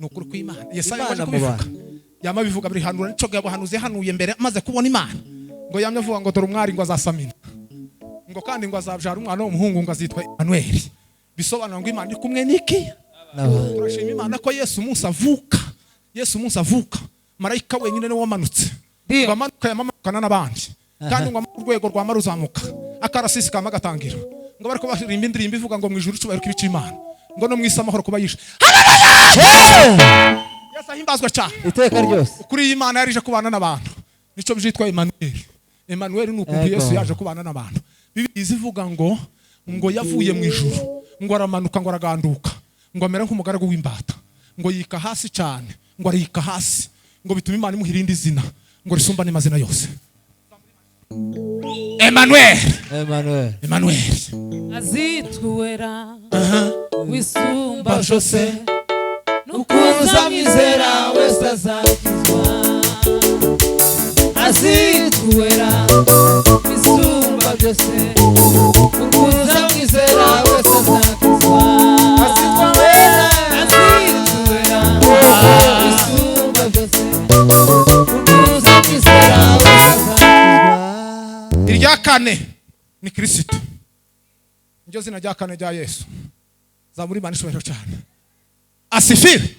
Nukuri kw'Imana. Yesaya yaje kubivuga. Yamabivuga buri hanura nico gabuhanuze hanuye mbere amaze kubona Imana. Ngo yamye avuga ngo dore umwari ngo azasamina. Ngo kandi ngo azabyara umwana w'umuhungu ngo azitwa Emmanuel. Bisobanura ngo Imana iri kumwe n'iki? Turashima Imana ko Yesu umunsi avuka. Yesu umunsi avuka. Marayika wenyine niwe wamanutse. Ngo amanuka yamanukana n'abandi. Kandi ngo urwego rwa maruzamuka. Akarasisi kama gatangira. Ngo bariko baririmba indirimbo ivuga ngo mu ijuru cyubahiro kibica Imana. Ngo no mwisi amahoro kuba yishe. Yesu ahimbazwe cyane. Iteka ryose. Kuri iyi Imana yarije kubana n'abantu. Nico byitwa Emmanuel. Emmanuel ni ukuntu Yesu yaje kubana n'abantu. Bibiliya ivuga ngo yavuye mu ijuru, ngo aramanuka ngo araganduka, ngo amera nk'umugaragu w'imbata, ngo yika hasi cyane, ngo arika hasi, ngo bituma Imana imuha irindi zina, ngo risumba n'amazina yose. Emmanuel. Emmanuel. Emmanuel. Azitwera wisumba Jose nukuza mwizera wese azakizwa. Azitwera isumba byose ukuza mwizera wese azakizwa. Azitwera isumba byose ukuza mwizera wese azakizwa. Irya kane ni Kristo. Niryo zina rya kane rya Yesu. Zamuri Imana ishobora cyane. Asifiwe.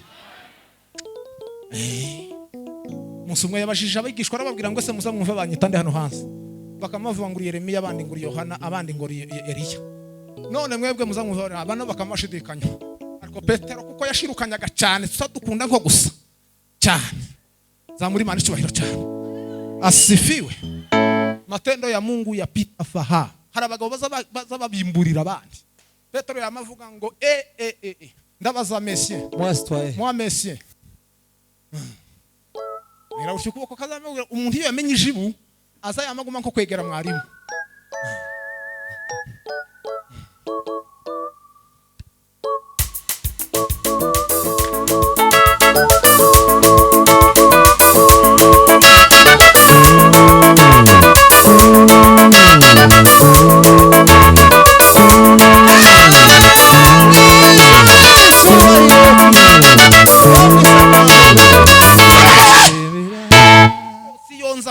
Umunsi umwe yabajije abigishwa arababwira ngo ese muzamwumva banyita nde hano hanze? Bakamuvuga ngo Yeremiya, abandi ngo Yohana, abandi ngo Eliya. None mwebwe muzamwumva abana bakamashidikanya. Ariko Petero kuko yashirukanyaga cyane tusadukunda nko gusa cyane. Zamuri Imana icyubahiro cyane. Asifiwe. Matendo ya Mungu yapita faha. Hari abagabo baza babimburira abandi. Petero yamavuga ngo ndabaza Messie. Moi Messie. Ngira ukuboko kazamubwira umuntu iyo yamenye ijibu aza yamaguma nko kwegera mwarimu.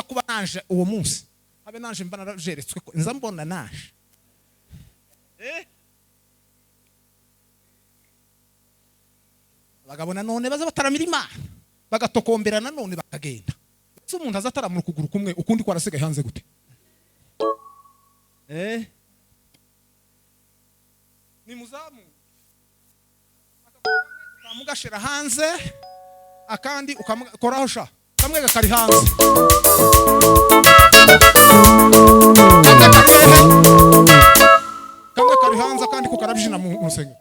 Kuba nanje uwo munsi habe nanje mba narajeretswe ko nza mbona naje abagabo nanone baza bataramira Imana bagatokombera nanone bakagenda. Ese umuntu azataramura ukuguru kumwe ukundi kwarasigaye hanze gute? Ni muzamu ukamugashira hanze akandi ukamukoraho sha kamwe gakari hanze. Kamwe kari hanze kandi kukarabijina mu rusengero.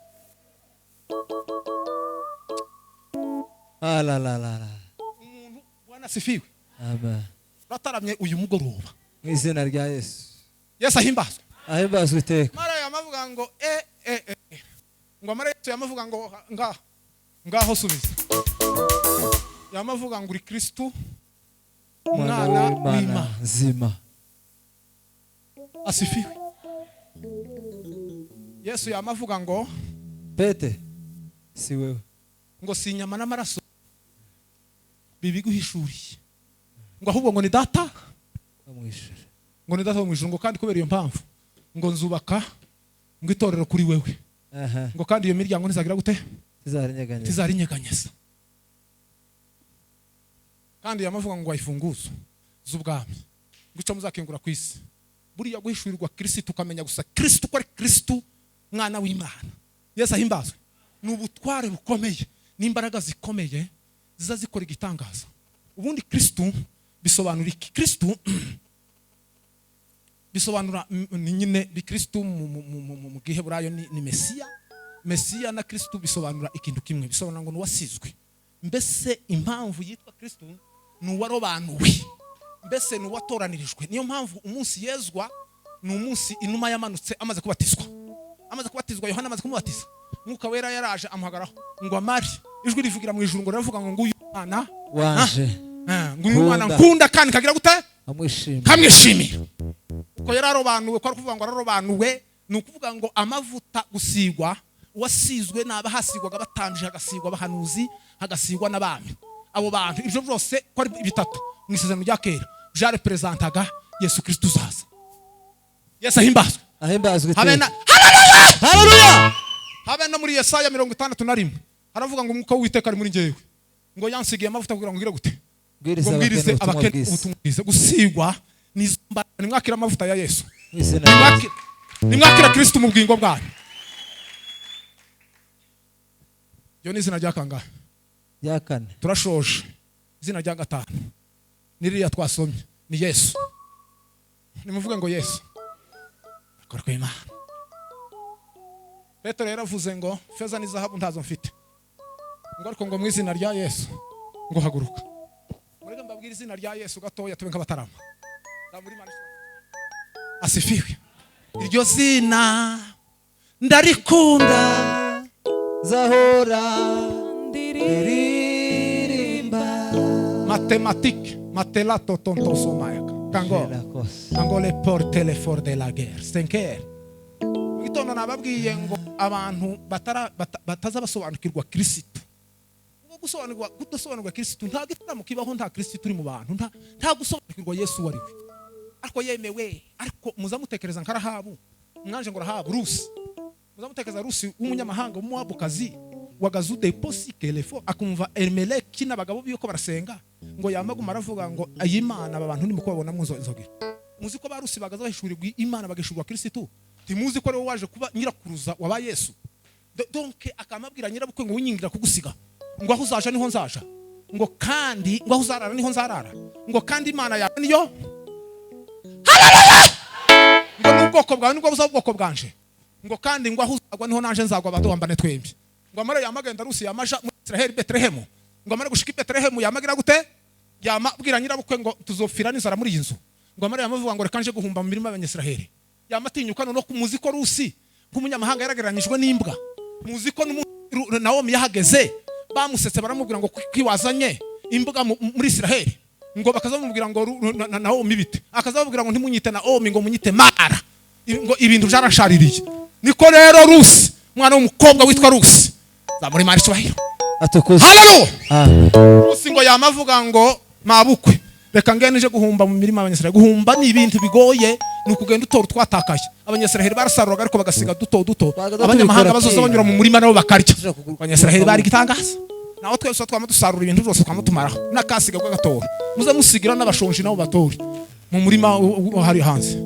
La la la la. Umuntu Bwana asifiwe. Amen. Rataramye uyu mugoroba. Mu izina rya Yesu. Yesu ahimbazwe. Ahimbazwe iteka. Mara yamavuga ngo ngo mara Yesu yamavuga ngo ngaho subiza. Yamavuga ngo uri Kristo umwana w'Imana nzima. Asifiwe. Yesu yamavuga ngo Pete si wewe ngo si inyama n'amaraso bibiguhishuriye ngo ahubwo ngo ni data ngo ni data wo mu ijuru, ngo kandi kubera iyo mpamvu ngo nzubaka ngo itorero kuri wewe. Ngo kandi iyo miryango ntizagira gute? Tizarinyeganyeza. Kandi yamavuga ngo ayifunguzo z'ubwami guca muzakingura ku isi. Buriya guhishurirwa Kristo ukamenya gusa Kristo ko ari Kristo mwana w'Imana. Yesu ahimbazwe. Ni ubutware bukomeye n'imbaraga zikomeye ziza zikora igitangaza. Ubundi Kristo bisobanura iki? Kristo bisobanura nyine bi Kristo mu Giheburayo ni Mesiya. Mesiya na Kristo bisobanura ikintu kimwe, bisobanura ngo nuwasizwe. Mbese impamvu yitwa Kristo ni uwarobanuwe, mbese ni uwatoranirijwe. Niyo mpamvu umunsi yezwa ni umunsi inuma yamanutse amaze kubatizwa. Amaze kubatizwa Yohana amaze kumubatiza, Mwuka Wera yaraje amuhagaraho ngo amari ijwi rivugira mu ijuru ngo riravuga ngo nguyu mwana wanje, nguyu mwana nkunda kandi kagira gute? Amwishimira. Kamwishimira. Uko yararobanuwe, ko ari kuvuga ngo ararobanuwe, ni ukuvuga ngo amavuta gusigwa wasizwe naba hasigwaga batambije, hagasigwa abahanuzi, hagasigwa n'abami. Abo bantu ibyo byose ko ari bitatu mu isezerano rya kera byarepresentaga Yesu Kristo uzaza. Yesu ahimbazwe. Ahimbazwe. Haleluya. Habe no muri Yesaya 61 haravuga ngo umwuka w'Uwiteka ari muri njyewe, ngo yansigiye amavuta kugira ngo ngire gute? Ngo mbwirize abakene ubutumwa bwiza. Gusigwa nizo mbaraga. Nimwakira amavuta ya Yesu, nimwakira Kristo mu bwingo bwanyu. Yo ni izina rya kangahe? Rya kane. Turashoje. Izina rya gatanu ni ririya twasomye, ni Yesu. Nimuvuge ngo Yesu. Akora kw'Imana. Petero yaravuze ngo feza n'izahabu ntazo mfite, ngo ariko ngo mu izina rya Yesu ngo haguruka. Mureke mbabwire izina rya Yesu gatoya tube nk'abatarama. Asifiwe. Iryo zina ndarikunda zahora ndiririmba. Matematike Matela totonto somayaka. Kango. Kango le porte le fort de la guerre. Senker. Mu gitondo nababwiye ngo abantu bataza basobanukirwa Kristo. Ubwo gusobanukirwa kudasobanukirwa Kristo nta gitaramo kibaho, nta Kristo turi mu bantu, nta gusobanukirwa Yesu wari we. Ariko yemewe, ariko muzamutekereza nka Rahabu. Mwanje ngo Rahabu Rusi. Muzamutekereza Rusi w'umunyamahanga w'umuwabukazi wagazude posi kelefo akumva Elimeleki n'abagabo biyo ko barasenga ngo yamaguma aravuga ngo ayimana aba bantu ndimo kubabona mu nzogira. Muzi ko barusi bagaza bahishurirwa Imana bagishurwa Kristo. Timuzi ko ariwe waje kuba nyirakuruza waba Yesu. Donc akamabwira nyirabukwe ngo winyingira kugusiga, ngo aho uzaja niho nzaja, ngo kandi ngo aho uzarara niho nzarara, ngo kandi Imana yawe niyo. Haleluya! Ngo n'ubwoko bwawe nibwo buzaba ubwoko bwanje, ngo kandi ngo aho uzagwa niho nanje nzagwa, baduhambane twembi. Ngo amara yamagenda Rusi yamaja muri Israel Bethlehem, ngo amara gushika i Bethlehem yamagira gute? Yamabwira nyirabukwe ngo tuzopfira n'inzara muri iyi nzu. Ngo amara yamavuga ngo reka nje guhumba mu mirima y'Abanyisiraheli. Yamatinyuka no kumuzi ko Rusi nk'umunyamahanga yaragereranyijwe n'imbwa. Muzi ko Naomi yahageze bamusetse baramubwira ngo kwiwazanye imbuga muri Israel, ngo bakazamubwira ngo Naomi bite, akazababwira ngo ntimunyite Naomi ngo munyite Mara, ngo ibintu byarashaririye. Niko rero Rusi mwana w'umukobwa witwa Rusi zamuri Imana icyubahiro. Atukuze. Haleluya. Rusi ngo yamavuga ngo mabukwe reka ngende nje guhumba mu mirima y'Abanyisiraheli. Guhumba ni ibintu bigoye, ni ukugenda utora utwatakaye. Abanyisiraheli barasaruraga ariko bagasiga duto duto, abanyamahanga bazoza banyura mu murima nabo bakarya. Abanyisiraheli bari gitangaza. Naho twese twama dusarura ibintu byose twama tumaraho nakasiga bw'agatora. Muze musigira n'abashonji nabo batora mu murima hari hanze.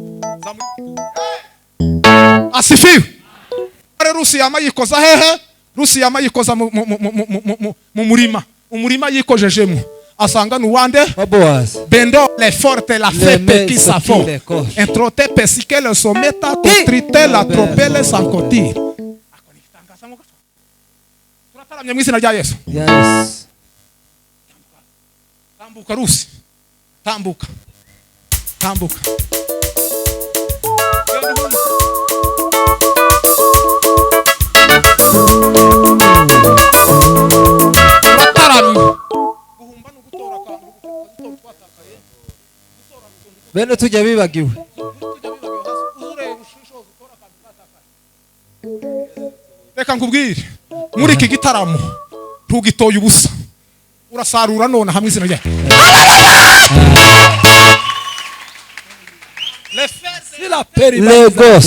Asifiwe. Rusi yama yikoza hehe? Rusi yama yikoza mu murima. Umurima yikojejemo asanga nuwande Boaz. Bendo le forte la fe qui s'afo. Entrote pesike le someta contrite la tropele sans cotir. Turataramye mu izina rya Yesu. Yes. Tambuka Rusi. Tambuka. Tambuka. Turataramye. Bene tujya bibagiwe. Reka nkubwire muri iki gitaramo ntugitoye ubusa, urasarura none hamwe izina rye. Legos.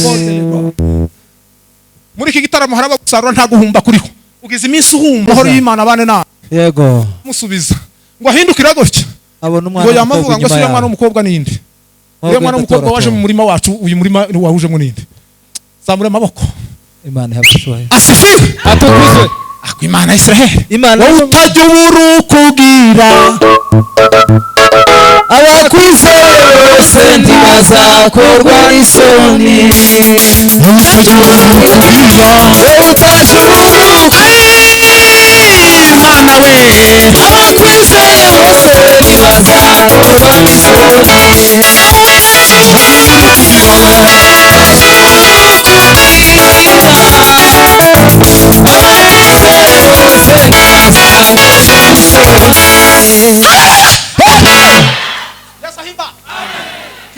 Muri iki gitaramo haraba gusarura nta guhumba kuriho. Ugize iminsi uhumba horo y'Imana bane na. Yego. Musubiza ngo ahindukira gutya abona umwana ngo yamavuga ngo se mwana w'umukobwa ninde? Uyu mwana w'umukobwa waje mu murima wacu, uyu murima wahujemo ninde? Zamura amaboko. Imana ihabwe. Asifiwe. Atukuzwe. Ako Imana Israel. Imana utajya uburukugira abakwizeye bose ntibazakorwa n'isoni. Utajya uburukugira utajya uburukugira Imana we abakwizeye bose ntibazakorwa n'isoni.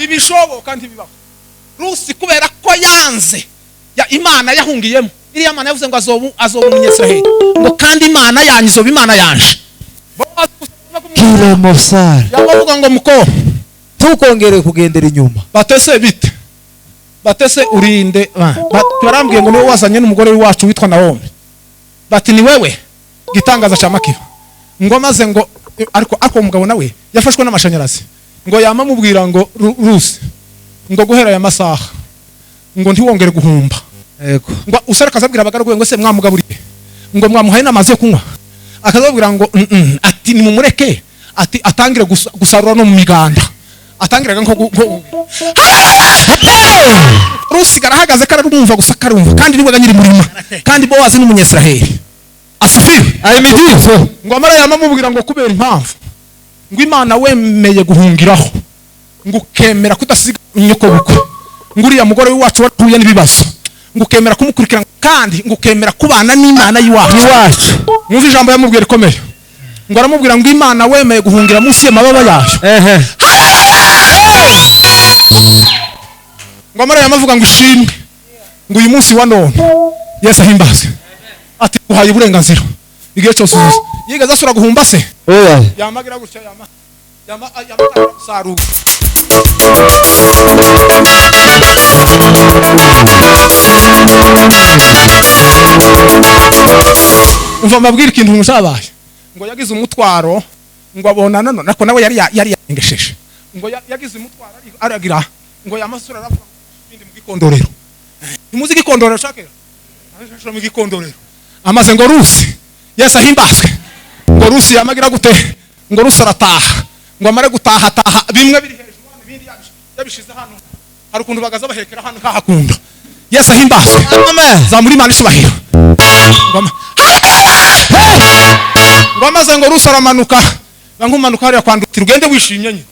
Ibishoboka ntibibaho. Rusi kubera ko yanze ya Imana yahungiyemo. Iriya Mana yavuze ngo azoba umunyesiraheli, ngo kandi Imana yanyu izoba Imana yanje. Kila mosar yabavuga ngo muko tukongere kugendera inyuma. Batese bite? Batese urinde. Barambwiye ngo niwe wazanye n'umugore wacu witwa Naomi. Bati ni wewe gitangaza cha makiba. Ngo maze ngo ariko umugabo nawe yafashwe n'amashanyarazi. Ngo yama mubwira ngo Rusi ngo guhera aya masaha ngo ntiwongere guhumba. Yego. Ngo usara akazabwira abagaragu ngo se mwamugaburiye, ngo mwamuhaye n'amazi yo kunywa. Akazabwira ngo ati nimumureke, ati atangire gusarura no mu miganda. Atangiraga nko Rusi garahagaze kararumva gusa karumva kandi niwe nyiri murima kandi Bowazi n'umunyesiraheli. Asifiwe. Ayimidizo. Ngo amara yamamubwira ngo kubera impamvu ngo Imana wemeye guhungiraho, ngo ukemera kudasiga nyoko bukwe, ngo uriya mugore wacu wahuye n'ibibazo, ngo ukemera kumukurikira kandi ngo ukemera kubana n'Imana y'iwacu. Iwacu. Mwumva ijambo yamubwira rikomeye. Ngo aramubwira ngo Imana wemeye guhungira munsi y'amababa yayo. Ngo amara yamavuga ngo ishimwe ngo uyu munsi wa none Yesu ahimbazwe. Ati uhaye uburenganzira igihe cyose uzuza. Yigeze asura guhumba se? Yamagira gutya yama gusarura. Umva mbabwira ikintu muzabaye. Ngo yagize umutwaro ngo abona none nako nawe yari yarengesheje. Ngo yagize umutwaro aragira ngo yamasura aravuga ibindi mu gikondorero. Ntimuzi gikondorero shakera? Arashira mu gikondorero. Amaze ngo Rusi Yesu ahimbazwe. Ngo Rusi yamagira gute? Ngo Rusi arataha. Ngo amare gutaha taha bimwe biri hejuru hano ibindi yabishize hano. Hari ukuntu bagaza bahekera hano kahakunda. Yesu ahimbazwe. Amen. Zamuri Imana ishubahiro. Ngo amaze ngo Rusi aramanuka. Bankumanuka hariya kwandutira ugende wishimye nyine.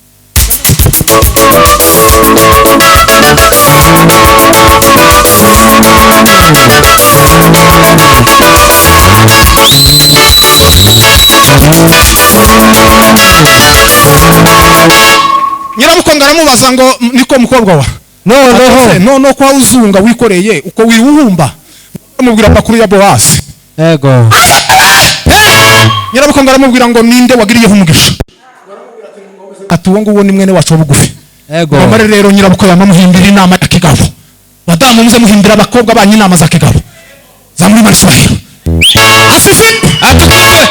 Nyirabukwe ngo aramubaza ngo niko mukobwa wa noneho kwa uzunga wikoreye uko wiwuhumba. Amubwira amakuru ya Bowazi. Yego. Nyirabukwe ngo aramubwira ngo ninde wagiriyeho umugisha? Ati uwo nguwo ni mwene wacu bugufi. Yego. Amare rero nyirabukwe yamamuhimbira inama ya kigabo. Badamu muze muhimbira abakobwa banyu inama za kigabo. Zamuri Imana ishubahiro. Asifi atukuzwe.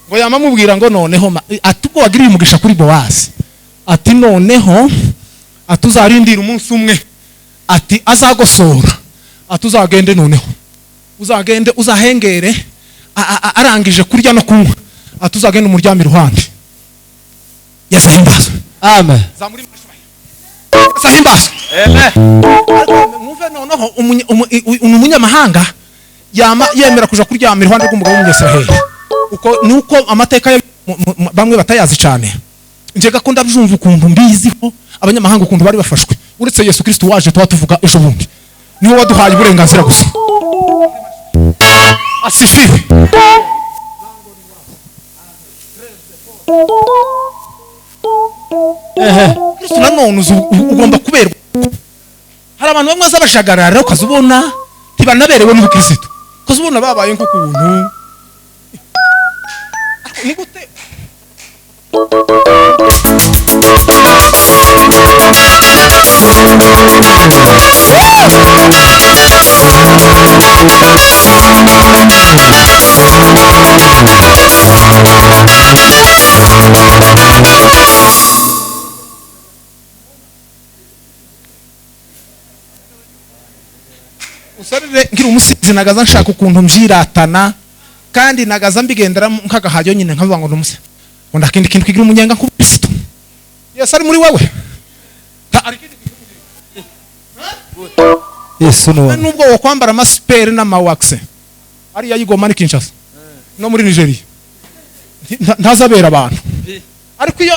Ngo yamamubwira ngo noneho ati ubwo wagiriye umugisha kuri Bowazi, ati noneho atuzarindira umunsi umwe, ati azagosora, atuzagende noneho uzagende uzahengere arangije kurya no kunywa, atuzagende umuryami iruhande. Yesu ahimbazwe. Amen. Zamuri Imana ishubahiro. Yesu ahimbazwe. Amen. Mwumve noneho umunyamahanga yama yemera kuja kuryama iruhande rw'umugabo w'Umunyisiraheli. Uko nuko amateka bamwe batayazi cyane. Njye ko ndabyumva ukuntu mbiziho abanyamahanga ukuntu bari bafashwe. Uretse Yesu Kristo waje tuba tuvuga ejo bundi. Niwe waduhaye uburenganzira gusa. Asifiwe. Kristo nanone ugomba kuberwa. Hari abantu bamwe bazabashagarara ukazubona ntibanaberewe n'ubukristo. Ukazubona babaye nko kuntu. Ni gute? Usarire ngira umusizi nagaza nshaka ukuntu mbyiratana kandi nagaza mbigendera nkagahayo nyine nkavuga ngo ndumuse. Ngo ndakindi kintu kigira umunyenga ku Kristo. Yesu ari muri wewe. Yesu no. Nubwo wo kwambara amasiperi n'amawaxe ariya yigoma ni Kinshasa no muri Nigeria ntazabera abantu. Ariko iyo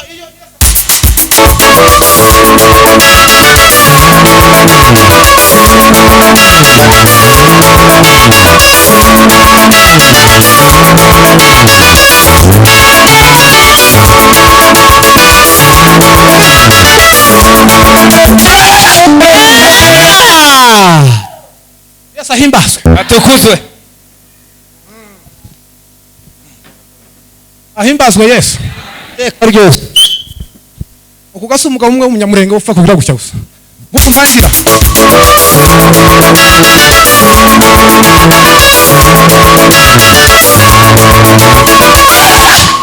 Yesu ahimbazwe. Atukuzwe. Ahimbazwe Yesu. Iteka ryose. Ukugasa umugabo umwe w'umunyamurenge upfa kugira gutya gusa. Gusa mbangira.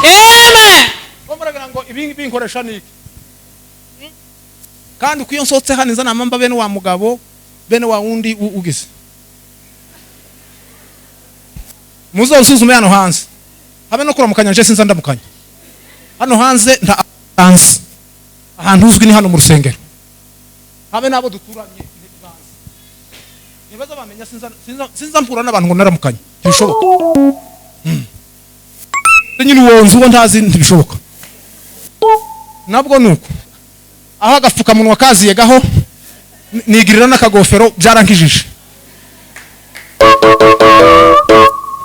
Amen. Bomuragira ngo ibi binkoresha niki? Kandi kuyo nsotse hano nza namamba bene wa mugabo bene wa wundi ugize. Muzosuzume hano hanze. Habe no kuramukanya nje sinza ndamukanya. Hano hanze nta hanze. Ahantu uzwi ni hano mu rusengero. Habe nabo duturanye ntibanze. Nibaza bamenya sinza mpura n'abantu ngo naramukanya. Ntibishoboka. Nyine uwo nzi uwo ntazi ntibishoboka. Nabwo nuko aho agapfukamunwa kaziye gaho nigirira n'akagofero byarankijije.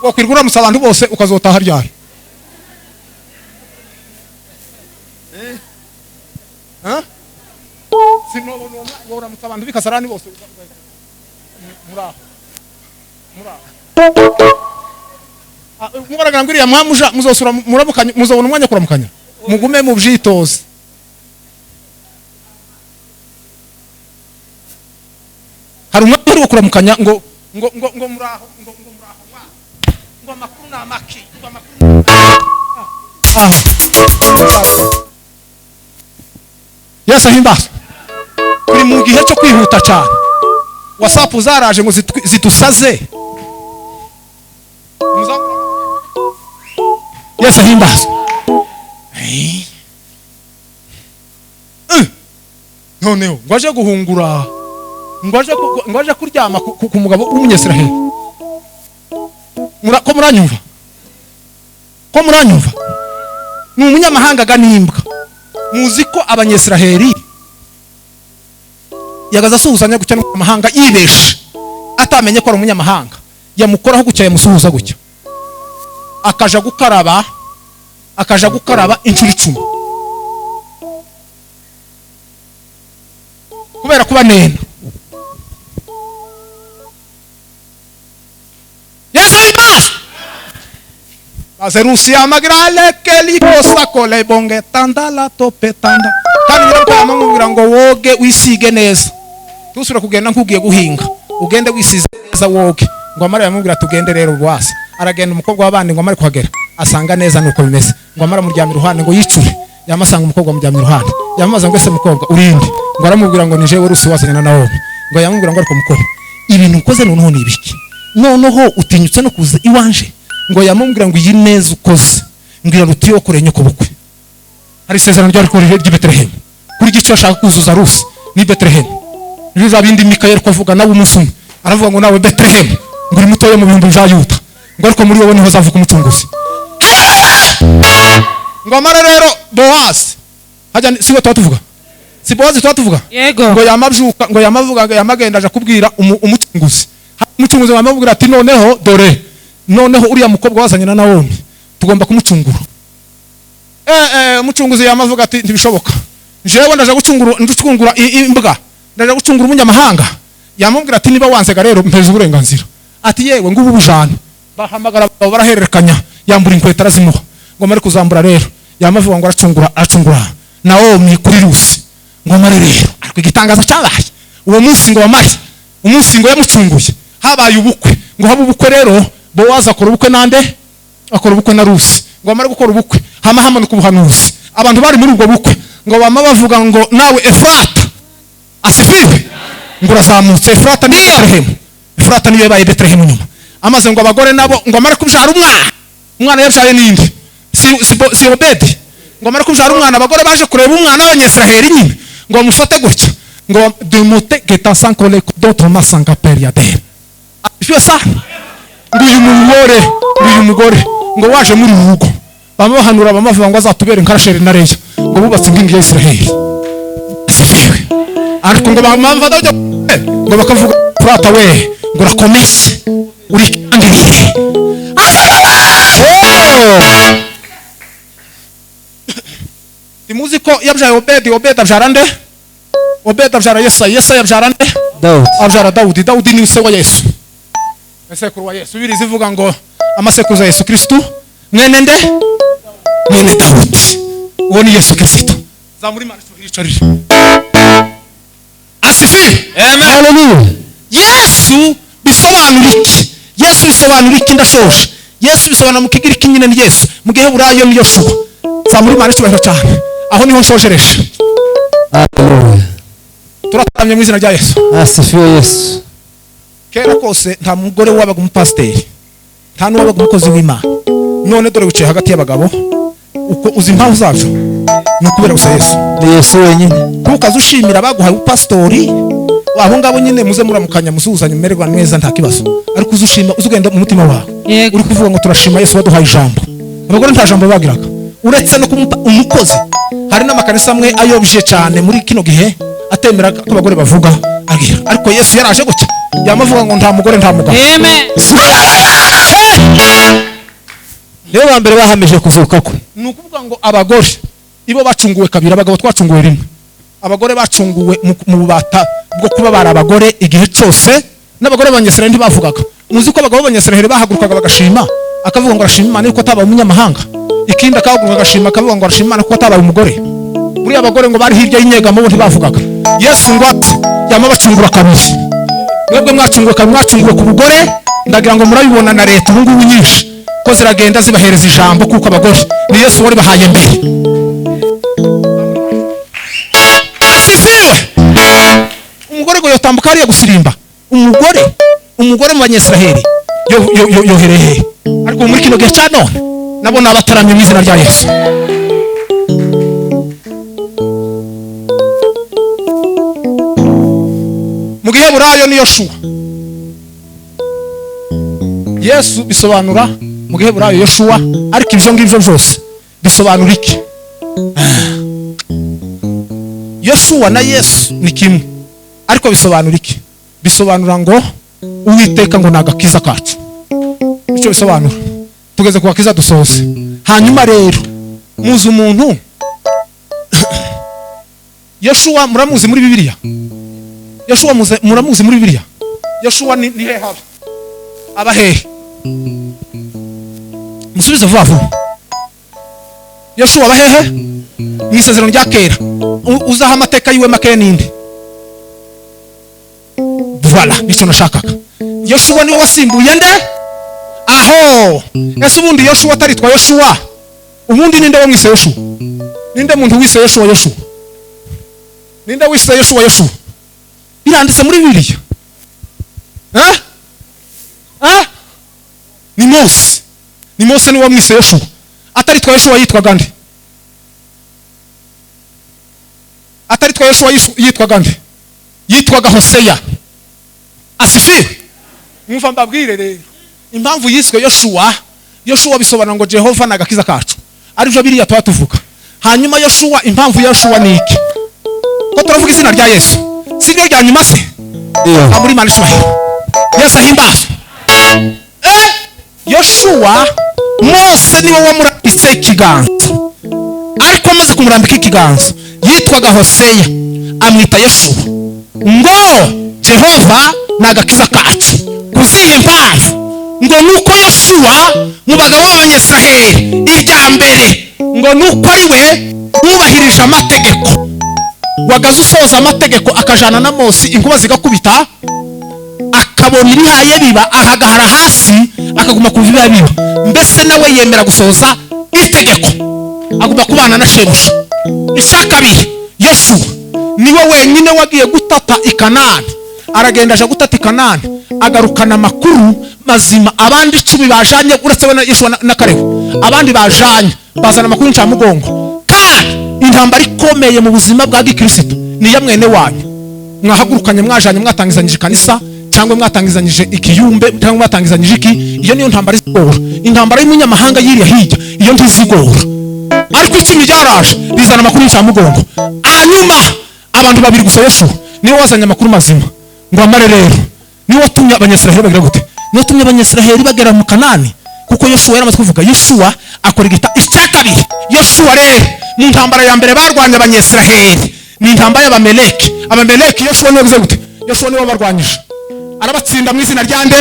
Wakwirwa uramutsa abantu bose ukazotaha ryari. Uramutse abantu bikasarani bose muraho muraho. Mugaragara ngo iriya mwamuja muzosura muramukanya, muzobona umwanya kuramukanya, mugume mu byitoze. Hari umwanya wo kuramukanya ngo ngo ngo ngo muraho, ngo ngo muraho, ngo amakuru na maki, ngo amakuru. Yesu ahimbazwe. Turi mu gihe cyo kwihuta cyane. WhatsApp zaraje ngo zitusaze. Yesu ahimbazwe. Noneho ngo aje guhungura, ngo aje kuryama ku mugabo w'umunyesiraheli. Ko muranyumva? Ko muranyumva? Ni umunyamahanga ganimbwa. Muzi ko abanyesiraheli yagaza asuhuzanya gutya n'umunyamahanga yibeshe, atamenye ko ari umunyamahanga, yamukoraho gutya, yamusuhuza gutya, akaja gukaraba, akaja gukaraba inshuro 10 kubera kuba nena. Yesu ahimbazwe. Azerusia magrale keliko kole bonge tanda la tope tanda. Kandi nyirako ngo woge wisige neza, tusura kugenda nkugiye guhinga, ugende wisize neza woge. Ngo amara yamubwira tugende rero rwase. Aragenda umukobwa w'abandi ngo amare kuhagera asanga neza nuko bimeze. Ngo amara muryamira iruhande ngo yicure, yamasanga umukobwa muryamira iruhande, yamaza ngo ese mukobwa urinde? Ngo aramubwira ngo nije Rusi wazanye na Nawomi. Ngo yamubwira ngo ariko mukobwa ibintu ukoze noneho ni ibiki? Noneho utinyutse no kuza iwanje? Ngo yamubwira ngo iyi neza ukoze ngira ruti yo kure nyoko bukwe. Hari isezerano ryari kuri ry'i Betelehemu, kuri gice ashaka kuzuza Rusi ni Betelehemu. Biza bindi Mikayeli ko avuga nawe umunsi umwe aravuga ngo nawe Betelehemu ngo uri mutoya mu bihumbi bya Yuda, ngo ariko muri wowe niho hazavuka umucunguzi. Ngo amara rero Boaz hajya siwe tuvuga, si Boaz tuvuga. Yego. Ngo yamabyuka, ngo yamavuga, ngo yamagenda aja kubwira umucunguzi. Umucunguzi yamubwira ati noneho dore, noneho uriya mukobwa wazanye na Nawomi tugomba kumucungura. Umucunguzi yamavuga ati ntibishoboka, jewe ndaje gucungura, nducungura imbwa, ndaje gucungura umunyamahanga. Yamubwira ati niba wanzega rero mpeze uburenganzira. Ati yewe ngubu bujana. Bahamagara barahererekanya, yambura inkweto arazimuha. Ngo mare kuzambura rero yamavuga ngo aracungura, aracungura Nawomi kuri Rusi. Ngo mare rero ariko igitangaza cyabaye uwo munsi, ngo bamare umunsi ngo yamucunguye habaye ubukwe. Ngo habe ubukwe rero Bowazi akora ubukwe nande? Akora ubukwe na Rusi. Ngo amare gukora ubukwe hama hamanuka ubuhanuzi. Abantu bari muri ubwo bukwe ngo bama bavuga ngo nawe Efrata asifiwe, ngo urazamutse. Efrata ni Betelehemu, Efrata niyo yabaye Betelehemu nyuma. Amaze ngo abagore nabo ngo amare kubyara umwana, umwana yabyaye ninde? Si Obedi. Ngo amare kubyara umwana, abagore baje kureba umwana w'abanyesiraheli nyine ngo bamufate gutya, ngo demote geta sankole d'autres masanga periader. Asifiwe sa. Ngo uyu mugore, uyu mugore ngo waje muri rugo bamuhanura bamavuga ngo azatubere nkarasheri na Leya, ngo bubatse inkingi ya Isiraheli. Asifiwe. Ariko ngo bamva ngo bakavuga Prata we ngo urakomeye uri kandiriye. Timuzi ko yabyaye Obedi, Obedi abyara nde? Obedi abyara Yesayi, Yesayi abyara nde? Dawudi. Abyara Dawudi. Dawudi ni se wa Yesu, sekuru wa Yesu. Bibiliya ivuga ngo amasekuruza Yesu Kristo mwene nde? Mwene Dawudi. Uwo ni Yesu Kristo. Zamuri Imana yicarire. Asifiwe. Amen. Haleluya. Yesu bisobanura iki? Yesu bisobanura iki? Ndashoje. Yesu bisobanura mu Kigiriki nyine ni Yesu, mu Giheburayo ni Yosuwa. Zamuri Imana icyubahiro cyane. Aho niho nshojereje. Haleluya. Turataramye mu izina rya Yesu. Asifiwe Yesu. Kera kose nta mugore wabaga umupasiteri, nta n'uwabaga umukozi w'Imana. None dore wicaye hagati y'abagabo. Uko uzi impamvu zacu ni ukubera gusa Yesu. Ni Yesu wenyine. Ntukaze ushimira abaguhaye ubupasitori, abo ngabo nyine muze muramukanya musuhuzanye mumererwa neza nta kibazo. Ariko uzushima uzugenda mu mutima wawe uri kuvuga ngo turashima Yesu waduhaye ijambo. Abagore nta jambo bagiraga uretse no kumupa umukozi. Hari n'amakanisa amwe ayobye cyane muri kino gihe atemera ko abagore bavuga agira, ariko Yesu yaraje gutya yamavuga ngo nta mugore nta mugabo. Amen. Nibo ba mbere bahamije kuzuka kwe. Ni ukuvuga ngo abagore ibo bacunguwe kabiri, abagabo twacunguwe rimwe. Abagore bacunguwe mu bubata bwo kuba bari abagore igihe cyose. N'abagore b'Abanyisiraheli ntibavugaga. Muzi ko abagabo b'Abanyisiraheli bahagurukaga bagashima, akavuga ngo arashima Imana yuko atabaye umunyamahanga. Ikindi akahaguruka agashima akavuga ngo arashima Imana kuko atabaye umugore. Buriya abagore ngo bari hirya y'inyegamo bo ntibavugaga. Yesu ngo ati yamabacungura kabiri. Mwebwe mwacunguwe kabiri, mwacunguwe ku bugore. Ndagira ngo murabibona na leta ubu ngubu nyinshi ko ziragenda zibahereza ijambo, kuko abagore ni Yesu wari bahaye mbere. Asifiwe. Umugore ngo yotambuka hariya gusirimba. Umugore mu Banyisiraheli yohereye. Ariko muri kino gihe cya none nabo nabataramye mu izina rya Yesu. Mu Giheburayo ni Yoshuwa. Yesu bisobanura mu Giheburayo Yoshuwa, ariko ibyo ngibyo byose bisobanura iki? Yoshuwa na Yesu ni kimwe, ariko bisobanura iki? Bisobanura ngo Uwiteka ngo nagakiza kacu. Icyo bisobanura. Tugeze ku gakiza dusoze. Hanyuma rero muzi umuntu Yoshuwa muramuzi muri Bibiliya? Yoshuwa muramuzi muri Bibiliya? Yoshuwa ni hehe haba? Aba hehe? Musubize vuba vuba. Yoshuwa aba hehe? Mu isezerano rya kera. Uzaha amateka yiwe make ninde? Voilà, nicyo nashakaga. Yoshuwa niwe wasimbuye nde? Aho. Ese ubundi Yoshuwa ataritwa Yoshuwa? Ubundi ninde wamwise Yoshuwa? Ninde muntu wise Yoshuwa Yoshuwa? Ninde wise Yoshuwa Yoshuwa? Biranditse muri Bibiliya. Ni Mose. Ni Mose niwe wamwise Yoshuwa. Ataritwa Yoshuwa yitwaga nde? Ataritwa Yoshuwa yitwaga nde? Yitwaga Hoseya. Asifiwe. Mwumva mbabwire rero impamvu yiswe Yoshuwa. Yoshuwa bisobanura ngo Jehova nagakiza kacu, arivyo biriya tuba tuvuga. Hanyuma Yoshuwa, impamvu Yoshuwa ni iki? Ko turavuga izina rya Yesu, si ryo rya nyuma se? Amuri Imana ishubahiro. Yesu ahimbazwe. Yoshuwa, Mose niwe wamurambitse ikiganza, ariko amaze kumurambika ikiganza yitwaga Hoseya, amwita Yoshuwa ngo Jehova nagakiza kacu. Kuzihe mpamvu? Ngo nuko Yoshuwa mu bagabo b'Abanyisiraheli irya mbere ngo nuko ari we wubahirije amategeko, wagaze usoza amategeko akajana na Mose, inkuba zigakubita, akabona ibihaye biba, akagahara hasi, akaguma ku biba biba. Mbese nawe yemera gusoza itegeko, aguma kubana na shebuja. Icya kabiri, Yoshuwa niwe wenyine wagiye gutata i Kanani. Aragenda aja gutata i Kanani, agarukana amakuru mazima. Abandi 10 bajanye, uretse we na Yoshuwa na Kalebu, abandi bajanye bazana amakuru y'incamugongo. Kandi intambara ikomeye mu buzima bwa gikristo ni ya mwene wanyu. Mwahagurukanye, mwajanye, mwatangizanyije kanisa, cyangwa mwatangizanyije ikiyumbe, cyangwa mwatangizanyije iki. Iyo niyo ntambara izigora. Intambara y'umunyamahanga yiriya hirya, iyo ntizigora. Ariko icumi ryaraje rizana amakuru y'incamugongo. Hanyuma abantu babiri gusa, Yoshuwa niwe wazanye amakuru mazima. Ngo amare rero niwe watumye Abanyisiraheli bagira gute? Niwe watumye Abanyisiraheli bagera mu Kanani, kuko Yoshuwa yaramaze kuvuga. Yoshuwa akora igita. Icya kabiri, Yoshuwa rero mu ntambara ya mbere barwanya Abanyisiraheli ni intambara y'Abameleki. Abameleki Yoshuwa niwe wagize gute? Yoshuwa niwe wabarwanyije, arabatsinda mu izina rya nde?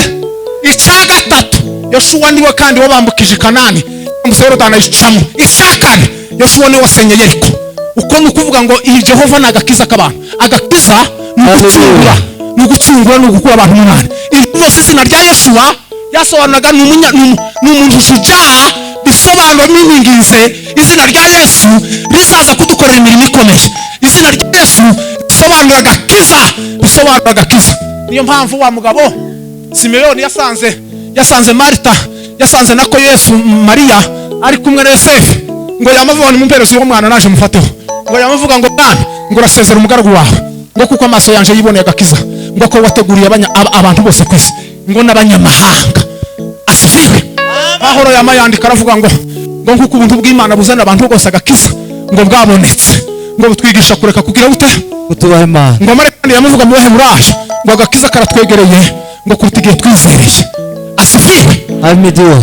Icya gatatu, Yoshuwa niwe kandi wabambukije Kanani, yambutse Yorodani ayicamo. Icya kane, Yoshuwa niwe wasenye Yeriko. Uko ni ukuvuga ngo iyi Jehova ni agakiza k'abantu. Agakiza ni ugucungura, ni ugucungura, ni ugukura abantu umunani. Ibi byose izina rya Yoshuwa yasobanuraga ni umuntu shujaa, bisobanura miningize. Izina rya Yesu rizaza kudukorera imirimo ikomeye. Izina rya Yesu risobanura agakiza, bisobanura agakiza. Niyo mpamvu wa mugabo Simeyoni yasanze Marita, yasanze nako Yesu Mariya ari kumwe na Yosefu, ngo yamavuga ni mumpereze uwo mwana naje mufateho. Ngo yamavuga ngo bwana, ngo urasezera umugaragu wawe, ngo kuko amaso yanje yiboneye agakiza, ngo ko wateguriye abantu bose ku isi, ngo n'abanyamahanga. Asifiwe. Pahoro yamayandika aravuga ngo nkuko ubuntu bw'Imana buzana abantu bose agakiza, ngo bwabonetse, ngo butwigisha kureka kugira bute? Kutubaha Imana. Ngo amare kandi yamuvuga mu Baheburayo ngo agakiza karatwegereye, ngo kuruta igihe twizereye. Asifiwe. Amediwe.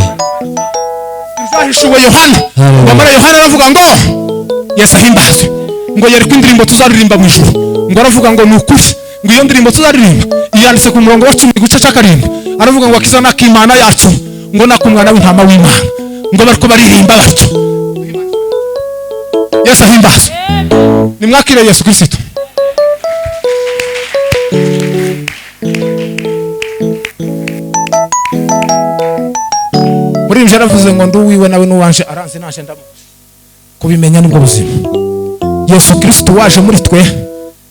Izahishuwe Yohana. Ngo amare Yohana aravuga ngo Yesu ahimbazwe, ngo yereka indirimbo tuzaririmba mu ijuru. Ngo aravuga ngo ni ukuri, Ngo iyo ndirimbo tuzaririmba yanditse ku murongo wa 10 guce cya 7, aravuga ngo akiza nakimana yacu ngo nakumwana w'intama w'Imana, ngo bariko baririmba batyo. Yesu ahimbazwe. Nimwakire Yesu Kristo. Muri ibyo yaravuze ngo nduwiwe nawe nuwanje aranze naje ndamuzi. Kubimenya nibwo buzima. Yesu Kristo waje muri twe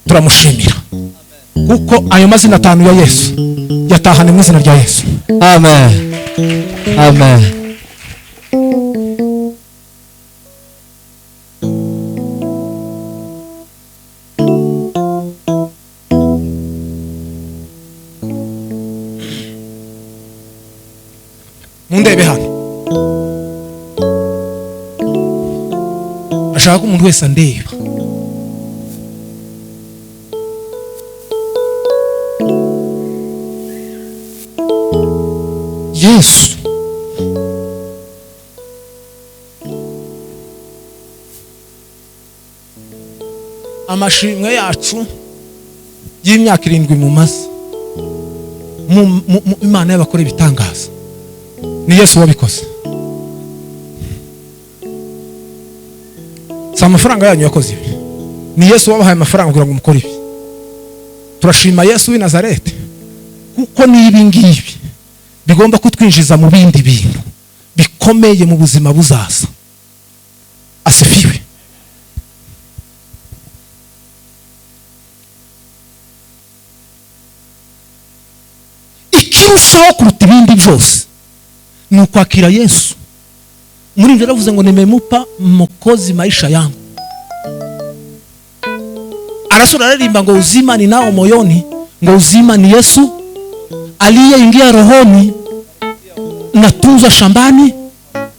turamushimira, kuko ayo mazina 5 ya Yesu yatahane mu izina rya Yesu. Amen. Amen. Mundebe hano, ashaka umuntu wese andeba. Yesu amashimwe yacu y'imyaka 7 mumaze mu Imana y'abakora ibitangaza, ni Yesu wabikoze. Si amafaranga yanyu yakoze ibi, ni Yesu wabahaye amafaranga kugira ngo mukore ibi. Turashima Yesu w'i Nazareti, kuko n'ibi ngibi bigomba kutwinjiza mu bindi bintu bikomeye mu buzima buzaza. Asifiwe. Ikirushaho kuruta ibindi byose ni ukwakira Yesu. Muri ibyo yaravuze ngo nimemupa Mwokozi maisha yangu. Arasura aririmba ngo uzima ni nao moyoni, ngo uzima ni Yesu aliyeingia rohoni, natunzwa shambani,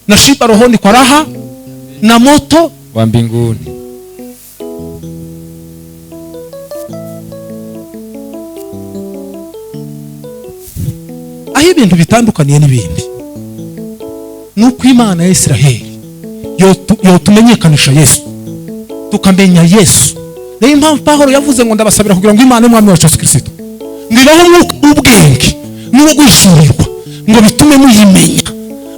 nashiba rohoni kwa raha na moto wa mbinguni. Aho ibintu bitandukaniye n'ibindi nuko Imana ya Israheli yotumenyekanisha Yesu, tukamenya Yesu. Niyo impamvu Pawulo yavuze ngo ndabasabira kugira ngo Imana y'Umwami wacu Yesu Kristo ngo ibahe umwuka w'ubwenge n'uwo guhishurirwa, ngo bitume muyimenya,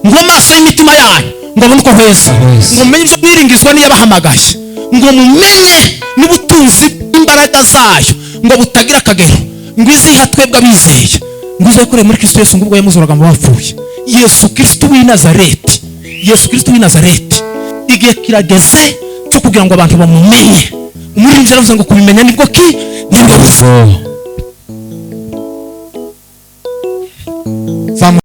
ngo amaso y'imitima yanyu ngo abone uko ahweza, ngo mumenye ibyo mwiringizwa n'iyabahamagaye, ngo mumenye n'ubutunzi bw'imbaraga zayo ngo butagira akagero, ngo iziha twebwe abizeye, ngo izakorere muri Kristo Yesu, ngo ubwo yamuzuraga mu bapfuye. Yesu Kristo w'i Nazareti, Yesu Kristo w'i Nazareti, igihe kirageze cyo kugira ngo abantu bamumenye. Umuririmbyi yaravuze ngo kubimenya nibwo ki nibwo buzima.